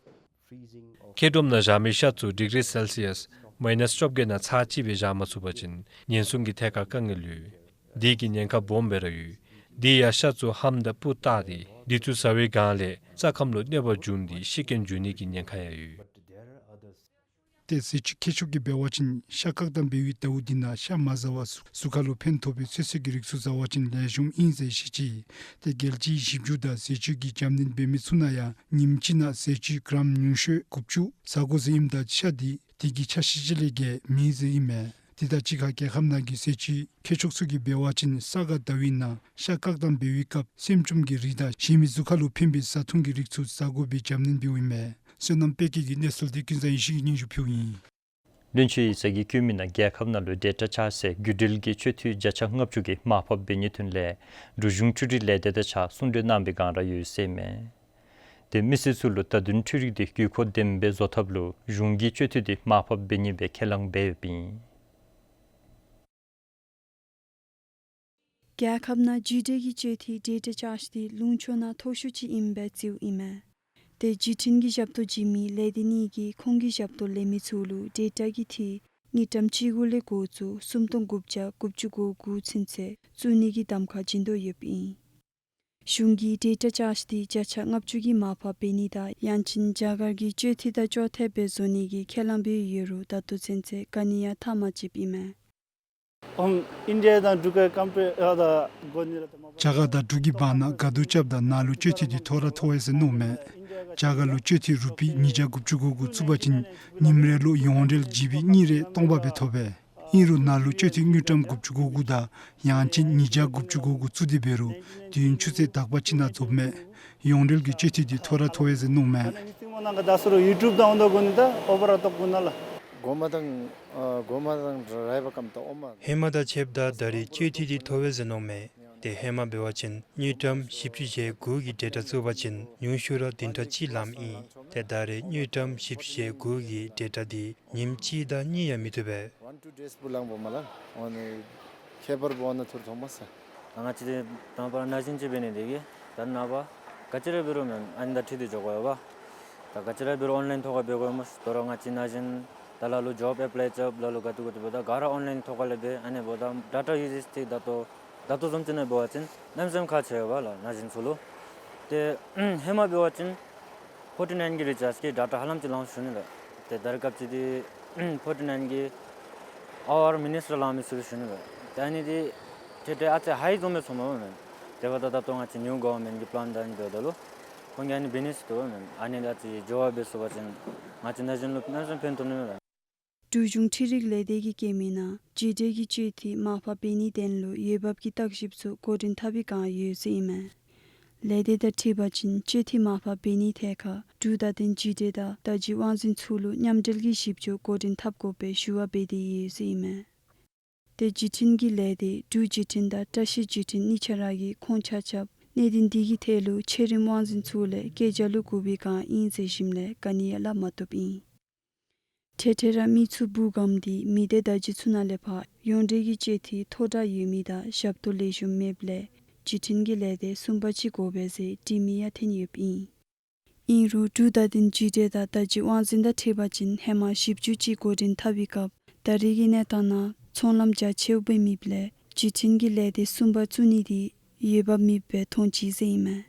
མཁལ་རྡོགམ་ནང་བཞག་མི་ཤ་ཚུ་ཌིག་རི་སེལ་སི་ཡས་མའི་ནཱས་བཅོ་བརྒྱད་ནང་ཚར་གཅིག་སྦེ་བཞག་མ་ཚུགས་པ་ཅིན་ཉེན་སྲུང་གི་ཐད་ཁར་དཀའ་ངལ་ཡོད། དེ་གི་ཉེན་ཁ་སྦོམ་སྦེ་ར་ཡོད། དེ་ཡང་ཤ་ཚུ་ལྷམ་དང་སྤུ་བཏགས་ཏེ་དེ་ཚུ་བཟའ་བའི་སྒང་ལས་རྩ་ཁམས་ལུ་གནོད་པ་བྱུང་སྟེ་ཤི་རྐྱེན་འབྱུང་ནི་གི་ཉེན་ཁ་ཡང་ཡོད། ཏེ་ཟས་བཅུད་མཁས་མཆོག་གིས་འབད་བ་ཅིན་ཤ་བཀག་དམ་འབད་བའི་ཟླཝ་འདི་ནང་ཤ་མ་བཟའ་བར་གཟུགས་ཁར་ལུ་ཕན་ཐོགས་པའི་ཚོད་བསྲེ་གི་རིགས་ཚུ་བཟའ་བ་ཅིན་ལེགས་ཤོམ་ཨིན་ཟེར་བཤད་ཅི། ཏེ་རྒྱལ་སྤྱིའི་ཞིབ་འཇུག་དང་ཟས་བཅུད་ཀྱི་རྒྱབ་སྣོན་འབད་མི་ཚུ་ནང་ཡང་ཉིནམ་གཅིག་ནང་ཟས་བཅུད་གྲམ་ཉུང་ཤོས་དགུ་བཅུ་བཟའ་དགོ་ཟེར་ཨིནམ་ད་ཤ་དེ་དེ་གི་ཆ་ཤས་ཅིག་ལས་བརྒལ་མེད་ཟེར་ཨིན་མས། དེ་དང་གཅིག་ཁར་རྒྱལ་ཁབ་ནང་གི་ཟས་བཅུད་མཁས་མཆོག་ཚུ་གིས་འབད་བ་ཅིན་ས་ག་ཟླ་བའི་ནང་ཤ་བཀག་དམ་འབད་བའི་སྐབས་སྲནམ་ཅུམ་གྱི་རིགས་དང་གཞན་མི་གཟུགས་ཁར་ལུ་ཕན་པའི་བཟའ་འཐུང་གི་རིགས་ཚུ་བཟའ་དགོ་པའི་རྒྱབ་སྣོན་འབདཝ་ཨིན་མས། བསོད་ནམས་དཔལ་སྐྱེད་ཀྱིས་གནས་ཚུལ་འདི་ཀུན་བཟང་ཡེ་ཤེས་ཀྱིས་སྙན་ཞུ་ཕུལཝ་ཨིན། བློན་ཆེན་ཡིག་ཚང་གིས་བཀོད་མི་ནང་རྒྱལ་ཁབ་ནང་ལུ་ཌེ་ཊ་བཅའ་སའི་བརྒྱུད་འབྲེལ་གྱི་སྤྱོད་འཐུས་བརྒྱ་ཆ་ལྔ་བཅུ་གིས་མར་ཕབ་འབད་ནིའི་དོན་ལས་འབྲུག་གཞུང་འཕྲུལ་རིག་ལས་སྡེ་དང་གཅིག་ཁར་གསུང་གྲོས་གནང་བའི་སྒང་ར་ཡོད་ཟེར་ཨིན་མས། ཏེ་མི་སེར་ཚུ་ལུ་བརྡ་དོན་འཕྲུལ་རིག་འདི་དགོས་མཁོ་ལྡནམ་སྦེ་བཟོ་ཐབས་ལུ་གཞུང་གིས་སྤྱོད་འཐུས་འདི་མར་ཕབ་འབད་ནི་སྦེ་ཁས་བླངས་འབད་ཡོདཔ་ཨིན། རྒྱལ་ཁབ་ནང་བརྒྱུད་འབྲེལ་གྱི་སྤྱོད་འཐུས་ཌེ་ཊ་ཅཱརཇ་འདི་ལུང་ཕྱོགས་ནང་མཐོ་ཤོས་ཅིག་ཨིནམ་སྦེ་བརྩིཝ་ཨིན་མས། ཏེ་བརྒྱུད་འཕྲིན་གྱི་ཞབས་ཏོག་བྱིན་མི་ལས་སྡེ་གཉིས་ཀྱིས་ཁོང་གི་ཞབས་ཏོག་ལེན་མི་ཚུ་ལུ་ཌེ་ཊ་གི་འཐུས་དངུལ་ཀྲམ་གཅིག་དགུ་ལས་འགོ་བཙུགས་སུམ་སྟོང་དགུ་བརྒྱ་དགུ་བཅུ་གོ་དགུ་ཚུན་ཚོད་བཙུགས་ནི་གི་གདམ་ཁ་བྱིན་དོ་ཡོདཔ་ཨིན། གཞུང་གིས་ཌེ་ཊ་ཅཱརཇ་འདི་བརྒྱ་ཆ་ལྔ་བཅུ་གིས་མར་ཕབ་འབད་ནི་དང་ཡང་ཅིན་རྒྱ་གར་གྱི་སྤྱོད་འཐུས་དང་ཅོག་འཐདཔ་སྦེ་བཟོ་ནི་གི་ཁས་བླངས་འབད་ཡོད་རུང་ད་ལྟོ་ཚུན་ཚོད་ག་ནི་ཡང་ཐག་མ་བཅདཔ་ཨིན་མས། ཨོང་ཨིན་ཌི་ཡ་དང་འབྲུག་གི་ཀམ་པེར་ཡར་ད་གོ་ནི་ར་ཏེ་མ་པ། རྒྱ་གར་དང་འབྲུག་གི་བར་ན་དགའ་སྡུག་རྐྱབ་ད་ནཱ་ལུ་སྤྱོད་འཐུས་འདི་མཐོ་ར་མཐོ་བས་ཟེར་མནོཝ་མས། རྒྱ་གར་ལུ་སྤྱོད་ཐེངས་རུ་པི་ཉིས་བརྒྱ་དགུ་བཅུ་གོ་དགུ་བཙུགས་པ་ཅིན་ཉིནམ་རེ་ལུ་ཡོངས་འབྲེལ་ཇི་བི་གཉིས་རེ་སྟོང་པ་སྦེ་ཐོབ་པས། ཨིན་རུང་ནཱ་ལུ་སྤྱོད་ཐེངས་དངུལ་ཀྲམ་དགུ་བཅུ་གོ་དགུ་དང་ཡང་ཅིན་ཉིས་བརྒྱ་དགུ་བཅུ་གོ་དགུ་བཙུགས་ཏེ་འབད་རུང་དུས་ཡུན་ཆུ་ཚོད་དག་པ་ཅིག་ནང་རྫོགསཔ་མས། ཡོངས་འབྲེལ་གྱི་སྤྱོད་ཐེངས་འདི་ཐོ་རངས་ཐོབ་པས་ཟེར་མནོཝ་མས། ད་སུ་རུང་ཡུ་ཊུབ་དང་འོང་དོ་དགོ་ནི་ད་ཨོ་བར་ཨ་ཏོག་དགོ་ནི་ལགས། གོ་མ་དང་ཨ་གོ་མ་དང་ར་ཡ་བ་ཀམ་ད་ཨོ་མ། ཧེ་མ་དང་ཕྱདཔ་ད་ད་རེས་སྤྱོད་ཐེངས་འདི་ཐོབ་པས་ཟེར་མནོཝ་མས། ཏེ་ཧེ་མ་འབད་བ་ཅིན་དངུལ་ཀྲམ་བཞི་བཅུ་ཞེ་དགུ་གི་ཌེ་ཊ་བཙུགས་པ་ཅིན་ཉུང་ཤོས་ར་བདུན་ཕྲག་གཅིག་ལངམ་ཨིན། ཏེ་ད་རེས་དངུལ་ཀྲམ་བཞི་བཅུ་ཞེ་དགུ་གི་ཌེ་ཊ་འདི་ཉིནམ་གཅིག་དང་གཉིས་ཡང་མི་ཐུབ་པས། ཝན་ཊུ་ཌེསི་བུ་ལང་བོ་མ་ལ་འོ་ནི་ཁྱད་པར་བོ་ནི་ཐུར་ཐོང་མ་ས། ང་བཅས་དང་པ་ར་ན་གཞོན་ཅིག་འབད་ནི་དེ་གིས་ད་ནངས་པ་ག་ཅི་ར་འབད་རུང་མེན་ཨ་ནི་དང་འཁྲིལ་ཏེ་འགྱོ་དགོ་ཡོད་པ། ད་ག་ཅི་ར་འབད་རུང་ཨོན་ལའིན་ཐོག་ཁར་འབད་དགོ་ཡོད་སྨོ། དོ་རུང་ང་བཅས་ན་གཞོན་ད་ལ་ལུ་ཇོབ་ཨེཔ་ལའི་རྐྱབ་ལ་ལུ་ག་ཏེ་ག་ཏེ་འབདཝ་ད་ག་ར་ཨོན་ལའིན་ཐོག་ཁ་ལས་འབད། ཨ་ནི་འབདཝ་ད་ཌེ་ཊ་ཡུ་ཟེཇ་འདི་ད་ལྟོ་ད་ལྟོ་བཟུམ་ཅིག་ནང་འབད་བ་ཅིན་གནམ་མེད་ས་མེད་ཁག་ཆེ་ཡོད་པ་ལགས་ན་གཞོན་ཚུ་ལུ། ཏེ་ཧེ་མ་འབད་བ་ཅིན་ཕོར་ཊི་ནའིན་གྱི་རི་ཅཱཇ་གིས་ཌེ་ཊ་ཧ་ལམ་ཅིག་ལང་ཞུ་ནི་ལགས། ཏེ་ད་རེས་སྐབས་ཅིག་འདི་ཕོར་ཊི་ནའིན་གྱིས་ཨ་ཝར་མི་ནིཊ་ར་ལང་མི་ཚུགས་ཞུ་ནི་ལགས། ཏེ་ཨ་ནི་འདི་ཏེ་ཏེ་ཨ་ཙི་ཧའི་བཟུམ་སྦེ་སོངམ་མས་མེན། དེ་འབདཝ་ད་ད་ལྟོ་ང་བཅས་ནིའུ་གོ་ཝར་མེནཊ་གི་པི་ལཱན་དང་ཨ་ནི་འབདཝ་ད་ལུ་ཁོང་གིས་ཨ་ནི་འབད་ནི་ཟེར་དོ་མེན། ཨ་ནི་ཨ་ཙི་འགྱོ་བ་འབད་ཚུགས་པ་ཅིན་ང་བཅས་ན་གཞོན་ལུ་གནམ་མེད་ས་མེད་ཕན་ཐོགས་ནི་མས་ལགས། འབྲུག་གཞུང་འཕྲུལ་རིག་ལས་སྡེ་གིས་བཀོད་མི་ནང་འཇིགས་བྲལ་གྱི་སྤྱོད་ཐེངས་མར་ཕབ་འབད་ནིའི་དོན་ལུ་འོས་འབབ་ཀྱི་བརྟག་ཞིབ་ཚུ་འགོ་འདྲེན་འཐབ་པའི་བསྒང་ཡོད་ཟེར་ཨིན་མས། ལས་སྡེ་དང་འཁྲིལ་བ་ཅིན་སྤྱོད་ཐེངས་མར་ཕབ་འབད་ནིའི་ཐད་ཁར་འབྲུག་བརྡ་དོན་འཇིགས་བྲལ་དང་བརྡ་བརྒྱུད་དབང་འཛིན་ཚུ་ལུ་མཉམ་འབྲེལ་གྱི་ཞིབ་འཇུག་འགོ་འདྲེན་འཐབ་དགོ་པའི་ཞུ་བ་འབད་དེ་ཡོད་ཟེར་ཨིན་མས། ཏེ་བརྒྱུད་འཕྲིན་གྱི་ལས་སྡེ་འབྲུག་བརྒྱུད་འཕྲིན་དང་བཀྲ་ཤིས་བརྒྱུད་འཕྲིན་གཉིས་ཆ་ར་གིས་ཁོང་ཆ་ཁྱབ་གནད་དོན་འདི་གི་ཐད་ལུ་ཆེ་རིམ་དབང་འཛིན་ཚུ་ལས་སྐད་རྒྱག་ལུ་བསྒུག་པའི་བསྒང་ཨིན་ཟེར་ཞུཝ་ལས་ག་ནི་ཡང་སླབ་མ་བཏུབ་ཨིན། འཕྲལ་འཕྲལ་ར་མི་ཚུ་འབུ་སྒམ་སྟེ་མི་སྡེ་བརྡ་བརྒྱུད་ཚུ་ནང་ལས་ཕར་ཡོངས་འབྲེལ་གྱི་སྤྱོད་ཐེངས་མཐོ་དྲགས་ཡོད་མི་དང་ཞབས་ཏོག་ལེགས་ཤོམ་མེདཔ་ལས་བརྒྱུད་འཕྲིན་གྱི་ལས་སྡེ་གསུམ་པ་ཅིག་དགོ་པས་ཟེར་འདྲི་མི་ཡང་ཐོན་ཡོདཔ་ཨིན། ཨིན་རུང་འབྲུག་བརྡ་དོན་འཇིགས་བྲལ་དང་བརྡ་བརྒྱུད་དབང་འཛིན་དང་འཁྲིལ་བ་ཅིན་ཧེ་མ་ཞིབ་འཇུག་ཅིག་འགོ་འདྲེན་འཐབ་པའི་སྐབས་ད་རེས་ཀྱི་གནས་སྟངས་ནང་ཚོང་ལམ་རྒྱ་ཆེཝ་སྦེ་མེདཔ་ལས་བརྒྱུད་འཕྲིན་གྱི་ལས་སྡེ་གསུམ་པ་བཙུགས་ནི་འདི་འོས་འབབ་མེདཔ་སྦེ་མཐོང་ཅི་ཟེར་ཨིན་མས།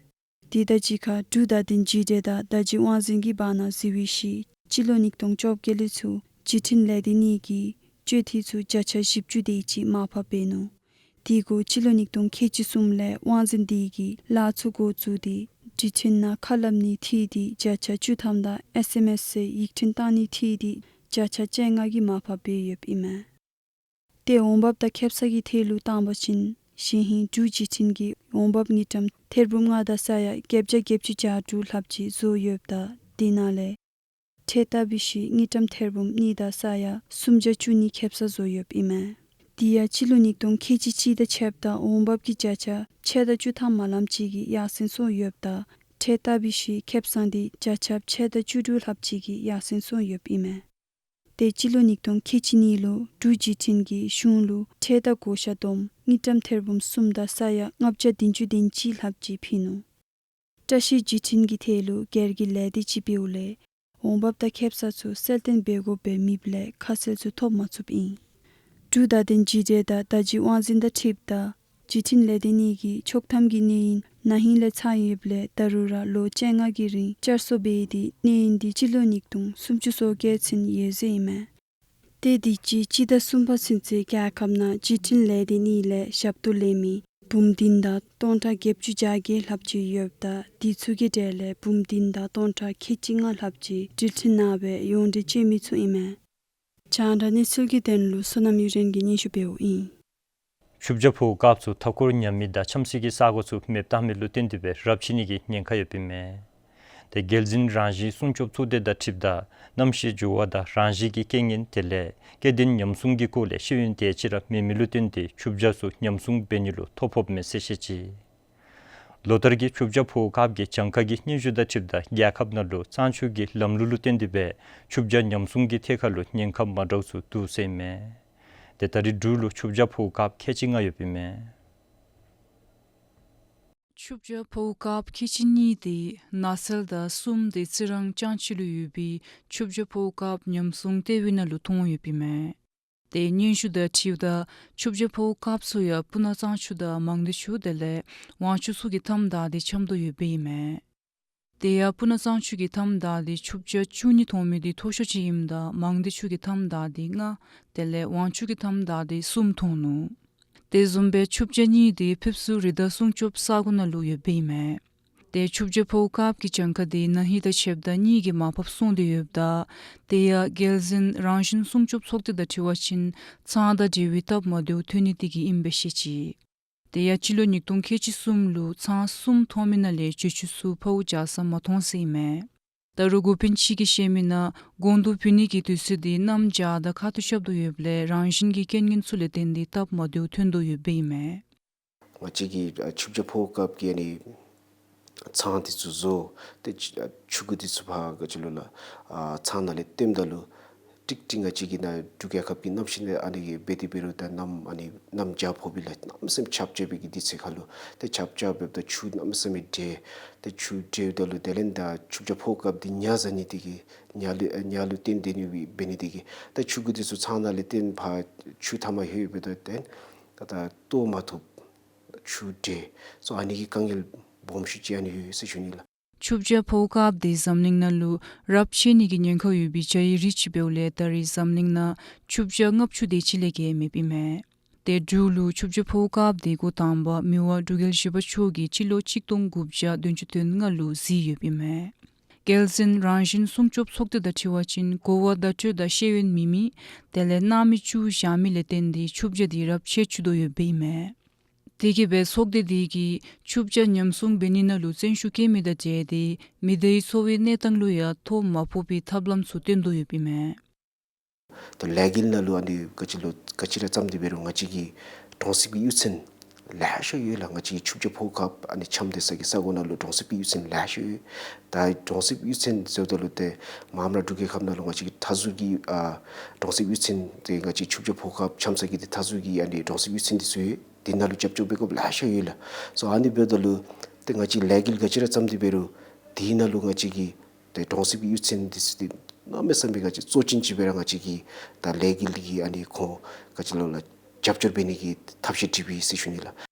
དེ་དང་གཅིག་ཁར་འབྲུག་བརྡ་དོན་འཇིགས་བྲལ་དང་བརྡ་བརྒྱུད་དབང་འཛིན་གྱི་བར་ན་གཟིགས་པའི་ཤུལ་སྤྱི་ལོ་ཉིས་སྟོང་བཅོ་བརྒྱད་ལས་ཚུར་བརྒྱུད་འཕྲིན་ལས་སྡེ་གཉིས་ཀྱིས་སྤྱོད་ཐེངས་ཚུ་བརྒྱ་ཆ་བཞི་བཅུ་དེ་ཅིག་མར་ཕབ་འབད་ནུག། དེ་གུ་སྤྱི་ལོ་ཉིས་སྟོང་ཁལ་གཅིག་གསུམ་ལས་དབང་འཛིན་དེ་གིས་ལཱ་ཚུ་འགོ་བཙུགས་ཏེ་བརྒྱུད་འཕྲིན་ནང་ཁ་སླབ་ནི་འཐུས་འདི་བརྒྱ་ཆ་བཅུ་ཐམ་དང་ཨེསི་ཨེམ་ཨེསི་ཟེར་ཡིག་འཕྲིན་བཏང་ནི་འཐུས་འདི་བརྒྱ་ཆ་བཅོ་ལྔ་གིས་མར་ཕབ་འབད་ཡོདཔ་ཨིན་མས། ཏེ་འོང་འབབ་དང་ཁེ་སང་གི་ཐད་ལུ་བཏང་བ་ཅིན་གཞེས་ཧིང་འབྲུག་བརྒྱུད་འཕྲིན་གྱིས་འོང་འབབ་དངུལ་ཀྲམ་ཐེར་འབུམ་ལྔ་དང་ས་ཡ་བརྒྱད་བརྒྱ་བརྒྱད་ཅུ་གྱ་དྲུག་ལྷགཔ་ཅིག་བཟོ་ཡོདཔ་ད་དེ་ནང་ལས་ཁྲལ་བཏབ་པའི་ཤུལ་དངུལ་ཀྲམ་ཐེར་འབུམ་གཉིས་དང་ས་ཡ་སུམ་བརྒྱ་བཅུ་གཉིས་ཁེ་སང་བཟོ་ཡོདཔ་ཨིན་མས། དེ་ཡང་སྤྱི་ལོ་ཉིས་སྟོང་ཁལ་གཅིག་གཅིག་དང་ཕྱདཔ་ད་འོང་འབབ་ཀྱི་བརྒྱ་ཆ་ཕྱེད་དང་བཅུ་ཐམ་མ་ལངམ་ཅིག་གིས་ཡར་སེང་སོང་ཡོདཔ་ད་ཁྲལ་བཏབ་པའི་ཤུལ་ཁེ་སང་འདི་བརྒྱ་ཆ་ཕྱེད་དང་བཅུ་དྲུག་ལྷགཔ་ཅིག་གིས་ཡར་སེང་སོང་ཡོདཔ་ཨིན་མས། ཏེ་སྤྱི་ལོ་ཉིས་སྟོང་ཁལ་གཅིག་གཉིས་ལུ་འབྲུག་བརྒྱུད་འཕྲིན་གྱིས་གཞུང་ལུ་ཁྲལ་དང་བགོ་བཤའ་བསྡོམས་དངུལ་ཀྲམ་ཐེར་འབུམ་གསུམ་དང་ས་ཡ་ལྔ་བརྒྱ་བདུན་ཅུ་དོན་གཅིག་ལྷགཔ་ཅིག་ཕུལ་ནུག། བཀྲ་ཤིས་བརྒྱུད་འཕྲིན་གྱི་ཐད་ལུ་སྒེར་གྱི་ལས་སྡེ་ཅིག་འབདཝ་ལས་འོང་འབབ་དང་ཁེ་སང་ཚུ་གསལ་སྟོན་འབད་དགོཔ་སྦེ་མེདཔ་ལས་ཁ་གསལ་ཚུ་ཐོབ་མ་ཚུགསཔ་ཨིན། འབྲུག་བརྡ་དོན་འཇིགས་བྲལ་དང་བརྡ་བརྒྱུད་དབང་འཛིན་དང་འཁྲིལཝ་ད་བརྒྱུད་འཕྲིན་ལས་སྡེ་གཉིས་ཀྱིས་ཆོག་ཐམ་གྱི་གནས་ཡུན་ན་ཧིང་ལས་ཚང་ཡོདཔ་ལས་ད་རུང་ར་ལོ་བཅོ་ལྔ་གི་རིང་བསྐྱར་གསོ་འབད་དེ་གནས་ཡུན་འདི་སྤྱི་ལོ་ཉིས་སྟོང་སུམ་ཅུ་སོ་བརྒྱད་ཚུན་ཡོད་ཟེར་ཨིན་མས། ཏེ་དུས་ཅི་སྤྱི་ཟླ་གསུམ་པ་ཚུན་ཚོད་རྒྱལ་ཁབ་ནང་བརྒྱུད་འཕྲིན་ལས་སྡེ་གཉིས་ལས་ཞབས་ཏོག་ལེན་མི་འབུམ་བདུན་དང་སྟོང་ཕྲག་བརྒྱད་ཅུ་གྱ་བརྒྱད་ལྷགཔ་ཅིག་ཡོདཔ་ད་དེ་ཚུ་གི་གྲས་ལས་འབུམ་བདུན་དང་སྟོང་ཕྲག་ཁལ་གཅིག་ལྔ་ལྷགཔ་ཅིག་འགྲུལ་འཕྲིན་ནང་སྦེ་ཡོངས་འབྲེལ་སྤྱོད་མི་ཚུ་ཨིན་མས། རྒྱང་བསྒྲགས་གནས་ཚུལ་གྱི་དོན་ལུ་བསོད་ནམས་གཡུ་སྒྲོན་གྱིས་སྙན་ཞུ་འབདཝ་ཨིན། ཆུ་བྱ་ཕོཝ་དཀརཔོ་ཚུ་མཐའ་འཁོར་ཉམས་མི་དང་ཆམ་སྲིའི་ས་གོ་ཚུ་མེདཔ་བཏང་མི་ལུ་བརྟེན་ཏེ་སྦེ་རབས་ཆད་ནི་གི་ཉེན་ཁ་ཡོདཔ་ཨིན་མས། ཏེ་རྒྱལ་འཛིན་རང་བཞིན་སྲུང་སྐྱོབ་ཚོགས་སྡེ་དང་འཁྲིལཝ་ད་གནམ་གཤིས་འགྱུར་བ་དང་རང་བཞིན་གྱི་རྐྱེན་ངན་དེ་ལས་སྐྱེ་ལྡན་ཉམས་སྲུང་གི་སྐོར་ལས་ཤེས་ཡོན་དེ་ཅིག་ར་མེད་མི་ལུ་བརྟེན་ཏེ་ཆུ་བྱ་ཚུ་ཉམས་སྲུང་འབད་ནི་ལུ་ཐོ་ཕོགཔ་མས་ཟེར་བཤད་ཅི། ལོ་ལྟར་གྱི་ཆུ་བྱ་ཕོཝ་དཀརཔོ་གི་གྱངས་ཁ་གི་སྙན་ཞུ་དང་འཁྲིལཝ་ད་རྒྱལ་ཁབ་ནང་ལུ་གཙང་ཆུ་གི་ལམ་ལུགས་ལུ་བརྟེན་ཏེ་སྦེ་ཆུ་བྱ་ཉམས་སྲུང་གི་ཐད་ཁར་ལུ་ཉེན་ཁ་མ་འདྲཝ་ཚུ་འདུག་ཟེར་ཨིན་མས། ཏེ་ད་རེས་འབྲུག་ལུ་ཆུ་བྱ་ཕོཝ་དཀརཔོ་ཁལ་གཅིག་ལྔ་ཡོདཔ་ཨིན་མས། ཆུ་བྱ་ཕོཝ་དཀརཔོ་ཁལ་གཅིག་གཉིས་དེ་ནགས་ཚལ་དང་གསུམ་དེ་རྩི་རང་ལྕང་ཆུ་ལུ་ཡོད་པའི་ཆུ་བྱ་ཕོཝ་དཀརཔོ་ཉམས་སྲུང་ལྟེ་བའི་ནང་ལུ་ཐོན་ཡོདཔ་ཨིན་མས། ཏེ་སྙན་ཞུ་དང་འཁྲིལཝ་ད་ཆུ་བྱ་ཕོཝ་དཀརཔོ་ཚུ་ཡང་སྤུ་ན་གཙང་ཆུ་དང་མང་སྡེ་ཆུ་དེ་ལས་ཝང་ཆུ་ཚུ་གི་མཐའམ་བདའ་སྟེ་འཁྱམས་དོ་ཡོདཔ་ཨིན་མས། དེ་ཡང་སྤུ་ན་གཙང་ཆུ་གི་མཐའམ་བདའ་སྟེ་ཆུ་བྱ་བཅུ་གཉིས་ཐོན་མི་དེ་མཐོ་ཤོས་ཅིག་ཨིནམ་ད་མང་སྡེ་ཆུ་གི་མཐའམ་བདའ་སྟེ་ལྔ་དེ་ལས་ཝང་ཆུ་གི་མཐའམ་བདའ་སྟེ་གསུམ་ཐོན་ནུག། དེ་བཟུམ་སྦེ་ཆུ་བྱ་གཉིས་དེ་ཕེབས་བསུ་རི་དྭགས་སྲུང་སྐྱོབ་ས་གོ་ནང་ལུ་ཡོདཔ་ཨིན་མས། ཏེ་ཆུ་བྱ་ཕོཝ་དཀརཔོ་གི་གྱངས་ཁ་དེ་ན་ཧིང་དང་ཕྱདཔ་ད་གཉིས་ཀྱི་མར་ཕབ་སོང་སྟེ་ཡོདཔ་ད་དེ་ཡང་རྒྱལ་འཛིན་རང་བཞིན་སྲུང་སྐྱོབ་ཚོགས་སྡེ་དང་འཁྲིལ་བ་ཅིན་ཚང་དང་འབྲེལ་བའི་སྟབས་མ་བདེཝ་ཐོན་ནི་དེ་གིས་ཨིན་པས་ཤེས་ཅི། དེ་ཡང་སྤྱི་ལོ་ཉིས་སྟོང་ཁལ་གཅིག་གསུམ་ལུ་ཚང་གསུམ་ཐོག་མའི་ནང་ལས་སྤྱོད་ཆུ་ཚུ་ཕོཝ་རྒྱག་ས་མ་མཐོང་ཟེར་ཨིན་མས། ད་རུང་འགོ་དཔོན་ཅིག་གིས་བཤད་མི་ནང་དགོང་དྲོ་བུད་ནི་གི་དུས་ཚོད་དེ་གནམ་བྱཱར་དང་ཁ་ཐུག་རྐྱབ་དོ་ཡོདཔ་ལས་རང་བཞིན་གྱི་རྐྱེན་ངན་ཚུ་ལས་བརྟེན་ཏེ་སྟབས་མ་བདེཝ་ཐོན་དོ་ཡོདཔ་ཨིན་མས། ང་བཅས་ཀྱི་ཨ་ཆུ་བྱ་ཕོཝ་དཀརཔོ་གི་ཨ་ནི་ཚང་འདི་ཚུ་བཟོ་སྟེ་ཨ་ཆུ་གུ་འདི་ཚུ་ཕར་ག་ཅི་ལོ་ལགས་ཨ་ཚང་ནང་ལས་བཏོནམ་ད་ལུ་ཀྲིག་ཀྲི་ང་བཅས་ཀྱི་ནཱ་འབྲུག་རྒྱལ་ཁབ་ཀྱི་གནམ་གཤིས་ཨ་ནི་འབད་དེ་འབད་རུང་ད་གནམ་ཨ་ནི་གནམ་བྱཱར་ཕོགཔ་ལས་གནམ་མེད་ས་མེད་ཆརཔ་རྐྱབ་པའི་གི་དུས་ཚོད་ཁར་ལུ་ཏེ་ཆརཔ་རྐྱབ་འབདཝ་ད་ཆུ་གནམ་མེད་ས་མེད་འདྲེས། ཏེ་ཆུ་འདྲེསཔ་ད་ལུ་དེ་ལས་ད་ཆུ་བྱ་ཕོཝ་དཀརཔོ་འདི་ཉ་བཟའ་ནི་དེ་གིས་ཉ་ལུ་ཨ་ཉ་ལུ་བརྟེན་ཏེ་ནི་འབད་ནི་དེ་གིས་ད་ཆུ་གུ་འདི་ཚུ་ཚང་ནང་ལས་བཏོན་ཕར་ཆུ་མཐའ་མར་ལྷོད་འབདཝ་ད་ཏེ་ད་ད་གཏོར་མ་ཐུབ། ཆུ་འདྲེས་སོ་ཨ་ནི་གི་དཀའ་ངལ་སྦོམ་ཤོས་ཅིག་ཨ་ནི་ཡོད་ཟེར་ཞུ་ནི་ལགས། ཆུ་བྱ་ཕོཝ་དཀརཔོ་དེ་འཛམ་གླིང་ནང་ལུ་རབས་ཆད་ནི་གི་ཉེན་ཁ་ཡོད་པའི་བྱ་ཡི་རིགས་ཅིག་འབདཝ་ལས་ད་རེས་འཛམ་གླིང་ནང་ཆུ་བྱ་ལྔ་བཅུ་དེ་ཅིག་ལས་བརྒལ་མེདཔ་ཨིན་མས། ཏེ་འབྲུག་ལུ་ཆུ་བྱ་ཕོཝ་དཀརཔོ་དེ་འགོ་དང་པ་མི་དབང་འབྲུག་རྒྱལ་བཞི་པ་མཆོག་གིས་སྤྱི་ལོ་གཅིག་སྟོང་དགུ་བརྒྱ་བདུན་ཅུ་དོན་ལྔ་ལུ་གཟིགས་ཡོདཔ་ཨིན་མས། རྒྱལ་འཛིན་རང་བཞིན་སྲུང་སྐྱོབ་ཚོགས་སྡེ་དང་འཁྲིལ་བ་ཅིན་གོ་བ་བརྡ་སྤྲོད་དང་ཤེས་ཡོན་མེད་མི་དེ་ལས་སྣང་མེད་ཅིག་བཞག་མི་ལས་བརྟེན་ཏེ་ཆུ་བྱ་དེ་རབས་ཆད་བཅུག་དོ་ཡོདཔ་ཨིན་མས། དེ་གིས་སྦེ་ཚོགས་སྡེ་དེ་གིས་ཆུ་བྱ་ཉམས་སྲུང་འབད་ནི་ནང་ལུ་བརྩོན་ཤུགས་བསྐྱེད་མི་དང་འབྲེལ་ཏེ་མི་སྡེའི་འཚོ་བའི་གནས་སྟངས་ལུ་ཡང་ཐོ་མ་ཕོག་པའི་ཐབས་ལམ་ཚུ་བཏོན་དོ་ཡོདཔ་ཨིན་མས། ད་ལས་འགུལ་ནང་ལུ་ཨ་ནི་ག་ཅི་ལོ་ག་ཅི་ར་བརྩམས་ཏེ་འབད་རུང་ང་བཅས་ཀྱི་གྲོང་གསེབ་ཀྱི་གཡུས་ཚན་ལེ་ཤ་ཡོད་ལགས། ང་བཅས་ཀྱི་ཆུ་བྱ་ཕོཝ་དཀརཔོ་ཨ་ནི་འཁྱམས་སྡོད་ས་གི་ས་གོ་ནང་ལུ་གྲོང་གསེབ་ཀྱི་གཡུས་ཚན་ལེ་ཤ་ཡོད། ད་གྲོང་གསེབ་གཡུས་ཚན་ཟེརཝ་ད་ལུ་ཏེ་མ་པ་ར་འབྲུག་རྒྱལ་ཁབ་ནང་ལུ་ང་བཅས་ཀྱི་མཐའ་ཟུར་གྱི་ཨ་གྲོང་གསེབ་གཡུས་ཚན་ཏེ་ང་བཅས་ཆུ་བྱ་ཕོཝ་དཀརཔོ་འཁྱམས་ས་གི་ཏེ་མཐའ་ཟུར་གྱི་ཨ་ནི་གྲོང་གསེབ་གཡུས་ཚན་འདི་ཚུ་ཡོད། དེ་ནང་ལུ་རྒྱབ་སྐྱོར་འབད་དགོཔ་ལེ་ཤ་ཡོད་ལགས། སོ་ཨ་ནི་འབདཝ་ད་ལུ་ཏེ་ང་བཅས་ལས་འགུལ་ག་ཅི་ར་བརྩམས་ཏེ་འབད་རུང་དེ་ནང་ལུ་ང་བཅས་ཀྱི་ཏེ་གྲོང་གསེབ་ཀྱི་གཡུས་ཚན་འདི་ཚུ་ཏེ་གནམ་མེད་ས་མེད་ག་ཅི་གཙོ་ཅན་ཅིག་སྦེ་ར་ང་བཅས་ཀྱིས་ད་ལས་འགུལ་གྱི་ཨ་ནི་ཁོང་ག་ཅི་ལོ་ལགས་རྒྱབ་སྐྱོར་འབད་ནི་གི་ཐབས་ཤེས་བསྒྲིགས་པས་ཟེར་ཞུ་ནི་ལགས།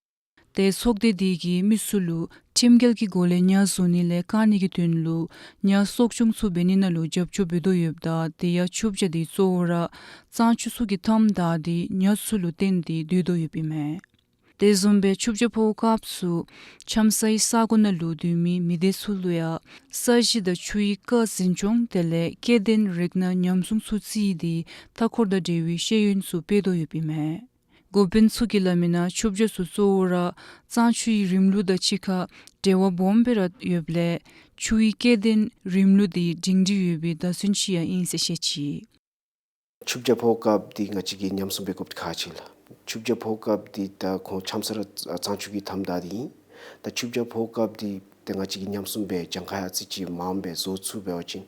ཏེ་ཚོགས་སྡེ་དེ་གིས་མི་ཚུ་ལུ་ཁྲིམས་འགལ་གྱི་སྒོ་ལས་ཉ་བཟུང་ནི་ལས་བཀག་ནི་གི་དོན་ལུ་ཉ་གསོ་སྐྱོང་ཚུ་འབད་ནི་ནང་ལུ་རྒྱབ་སྐྱོར་འབད་དོ་ཡོདཔ་ད་དེ་ཡང་ཆུ་བྱ་དེ་གཙོ་བོ་ར་གཙང་ཆུ་ཚུ་གི་མཐའམ་བདའ་སྟེ་ཉ་ཚུ་ལུ་བརྟེན་ཏེ་སྡོད་དོ་ཡོདཔ་ཨིན་མས། དེ་བཟུམ་སྦེ་ཆུ་བྱ་ཕོཝ་དཀརཔོ་ཚུ་འཁྱམས་སའི་ས་གོ་ནང་ལུ་སྡོད་མི་མི་སྡེ་ཚུ་ལུ་ཡང་ས་གཞི་དང་ཆུའི་རྐ་འཛིན་སྐྱོང་དེ་ལས་སྐྱེ་ལྡན་རིགས་སྣ་ཉམས་སྲུང་ཚུ་བརྩིས་ཏེ་མཐའ་འཁོར་དང་འབྲེལ་བའི་ཤེས་ཡོན་ཚུ་སྤེལ་དོ་ཡོདཔ་ཨིན་མས། འགོ་དཔོན་ཚུ་གིས་སླབ་མི་ནང་ཆུ་བྱ་ཚུ་གཙོ་བོ་ར་གཙང་ཆུའི་རིམ་ལུགས་དང་གཅིག་ཁར་འབྲེལ་བ་སྦོམ་སྦེ་ར་ཡོདཔ་ལས་ཆུའི་སྐྱེ་ལྡན་རིམ་ལུགས་དེ་སྒྲིང་སྒྲི་ཡོད་པའི་བརྡ་མཚོན་ཅིག་ཡང་ཨིན་ཟེར་བཤད་ཅི། ཆུ་བྱ་ཕོཝ་དཀརཔོ་འདི་ང་བཅས་ཀྱིས་ཉམས་སྲུང་འབད་དགོཔ་ཁག་ཆེ་ལགས། ཆུ་བྱ་ཕོཝ་དཀརཔོ་འདི་ད་ཁོང་འཁྱམས་ས་ར་གཙང་ཆུ་གི་མཐའམ་བདའ་སྟེ་ཨིན། ད་ཆུ་བྱ་ཕོཝ་དཀརཔོ་འདི་ཏེ་ང་བཅས་ཀྱིས་ཉམས་སྲུང་འབད་གྱངས་ཁ་ཡང་ཨ་ཙི་ཅིག་མངམ་སྦེ་བཟོ་ཚུགས་འབད་བ་ཅིན་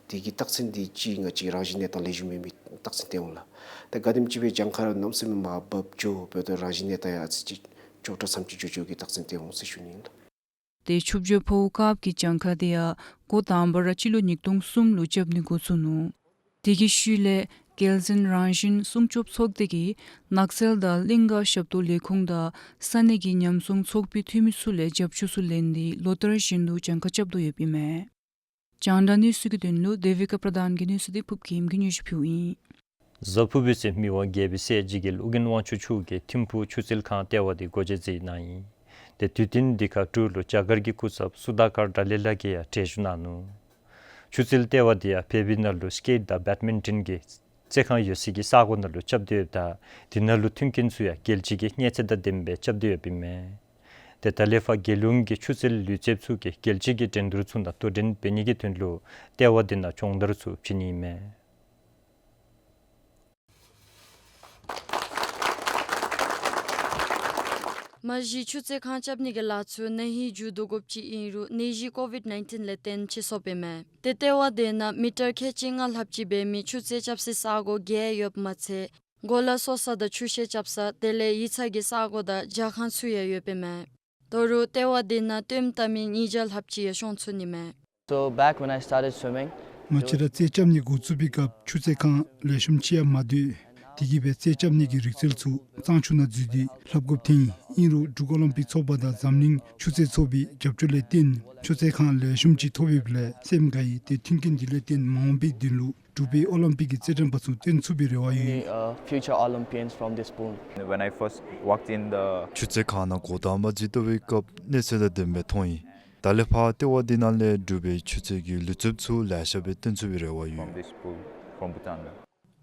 དེ་གི་རྟགས་མཚན་འདི་ཅིག་ང་བཅས་རང་བཞིན་གནས་སྟངས་ལེགས་ཤོམ་མེད་མི་རྟགས་མཚན་སྟོན་འོང་ལགས། ད་ག་དེམ་ཅིག་སྦེ་གྱངས་ཁ་ར་གནམ་མེད་ས་མེད་མར་འབབ་འགྱོ་འབདཝ་ད་རང་བཞིན་གནས་སྟངས་ཡང་ཨ་ཙི་ཅིག་ཅོག་འཐདཔ་ཙམ་ཅིག་འགྱོ་འགྱོ་གི་རྟགས་མཚན་སྟོན་འོང་ཟེར་ཞུ་ནི་ཨིན་ལགས། ཏེ་ཆུ་བྱ་ཕོཝ་དཀརཔོ་གི་གྱངས་ཁ་དེ་ཡང་འགོ་དང་པ་ར་སྤྱི་ལོ་ཉིས་སྟོང་གསུམ་ལུ་རྐྱབ་ནི་འགོ་བཙུགས་ནུག། དེ་གི་ཤུལ་ལས་རྒྱལ་འཛིན་རང་བཞིན་སྲུང་སྐྱོབ་ཚོགས་སྡེ་གིས་ནགས་ཚལ་དང་གླིང་ག་ཞབས་ཏོག་ལས་ཁུངས་དང་ས་གནས་ཀྱི་ཉམས་སྲུང་ཚོགས་པའི་འཐུས་མི་ཚུ་ལས་རྒྱབ་སྐྱོར་ཚུ་ལེན་ཏེ་ལོ་ལྟར་བཞིན་དུ་གྱངས་ཁ་རྐྱབ་དོ་ཡོདཔ་ཨིན་མས། རྒྱང་བསྒྲགས་གནས་ཚུལ་གྱི་དོན་ལུ་དེ་བི་ཀ་པྲ་དཱན་གྱི་གནས་ཚུལ་དེ་ཕུབ་ཀྱིམ་གིས་སྙན་ཞུ་ཕུལཝ་ཨིན། གཟའ་ཕུར་བུའི་ཚེ་མི་དབང་རྒྱལ་པོའི་སྲས་འཇིགས་རྒྱལ་ཨོ་རྒྱན་དབང་ཕྱུག་མཆོག་གིས་ཐིམ་ཕུག་ཆུ་རྩེད་ཁང་ལྟེ་བ་དེ་སྒོ་འབྱེད་མཛད་གནང་ཡི། ཏེ་དུས་སྟོན་འདི་ཁར་འབྲུག་ལུ་རྒྱ་གར་གྱི་སྐུ་ཚབ་སུ་དཱ་ཀར་ཌཱ་ལའི་ལ་གིས་ཡང་གྲལ་བཞུགས་གནང་ནུག། ཆུ་རྩེད་ལྟེ་བ་འདི་ཡང་ཕེབས་པའི་ནང་ལུ་སི་ཀེཊ་དང་བེཌ་མིན་ཊོན་གྱི་རྩེད་ཁང་ཡོད་སའི་ས་གོ་ནང་ལུ་རྐྱབ་སྟེ་ཡོདཔ་ད་དེ་ནང་ལུ་མཐུན་རྐྱེན་ཚུ་ཡང་རྒྱལ་སྤྱི་གི་མཉེན་ཆས་དང་ལྡནམ་སྦེ་རྐྱབ་སྟེ་ཡོདཔ་ཨིན་མས། ཏེ་ད་ལས་ཕར་རྒྱལ་ཡོངས་ཀྱི་ཆུ་རྩེད་ལུས་རྩལཔ་ཚུ་གིས་རྒྱལ་སྤྱི་གི་འགྲན་བསྡུར་ཚུ་ནང་དོ་འགྲན་འབད་ནི་གི་དོན་ལུ་ལྟེ་བ་འདི་ནང་སྦྱོང་བརྡར་ཚུ་བྱིན་ནི་ཨིན་མས། མ་གཞི་ཆུ་རྩེད་ཁང་རྐྱབ་ནི་གི་ལཱ་ཚུ་ན་ཧིང་མཇུག་བསྡུ་དགོཔ་ཅིག་ཨིན་རུང་ནད་གཞི་ཀོ་ཝིཌ་ནའིན་ཊིན་ལས་བརྟེན་ཕྱིས་སོངམ་ཨིན་མས། ཏེ་ལྟེ་བ་དེ་ནང་མི་ཊར་ཁལ་གཅིག་ལྔ་ལྷགཔ་ཅིག་འབད་མི་ཆུ་རྩེད་རྐྱབ་སའི་ས་གོ་བརྒྱད་ཡོདཔ་མ་ཚད་གོ་ལ་གསོ་ས་དང་ཆུ་ཤེལ་རྐྱབ་ས་དེ་ལས་ཡིག་ཚང་གི་ས་གོ་དང་ཇ་ཁང་ཚུ་ཡང་ཡོདཔ་ཨིན་མས། ད་རུང་ལྟེ་བ་དེ་ནང་བཏོནམ་བཏབ་མི་ཉིས་བརྒྱ་ལྷགཔ་ཅིག་ཡང་ཤོང་ཚུགས་ནི་མས། So back when I started swimming, ང་བཅས་ར་རྩེད་རྐྱབ་ནི་འགོ་བཙུགས་པའི་སྐབས་ཆུ་རྩེད་ཁང་ལེགས་ཤོམ་ཅིག་ཡང་མ་འདུག། དེ་གིས་སྦེ་རྩེད་རྐྱབ་ནི་གི་རིག་རྩལ་ཚུ་གཙང་ཆུ་ནང་འཛུལ་ཏེ་ལྷབ་དགོཔ་ཐོན་ཡི། ཨིན་རུང་འབྲུག་ཨོ་ལིམ་པིག་ཚོགས་པ་དང་འཛམ་གླིང་ཆུ་རྩེད་ཚོགས་པའི་རྒྱབ་སྐྱོར་ལས་བརྟེན་ཆུ་རྩེད་ཁང་ལེགས་ཤོམ་ཅིག་ཐོབ་ཡོདཔ་ལས་སེམས་དགའ་ཡི། ཏེ་མཐུན་རྐྱེན་འདི་ལས་བརྟེན་མ་འོངས་པའི་དོན་ལུ་འབྲུག་པའི་ཨོ་ལིམ་པིག་གི་རྩེད་འགྲན་པ་ཚུ་བཏོན་ཚུགས་པའི་རེ་བ་ཡོད། Be, uh, future Olympians from this pool. When I first walked in the ཆུ་རྩེད་ཁང་ནང་འགོ་དང་པ་འཛུལ་བལྟ་བའི་སྐབས་གནས་ཚུལ་དང་ལྡནམ་སྦེ་མཐོང་ཡི། ད་ལས་ཕར་ལྟེ་བ་འདི་ནང་ལས་གྲུབ་པའི་ཆུ་ཚད་ཀྱི་ལུས་རྩལཔ་ཚུ་ལེ་ཤ་སྦེ་སྟོན་ཚུགས་པའི་རེ་བ་ཡོད། From this pool, from Bhutan.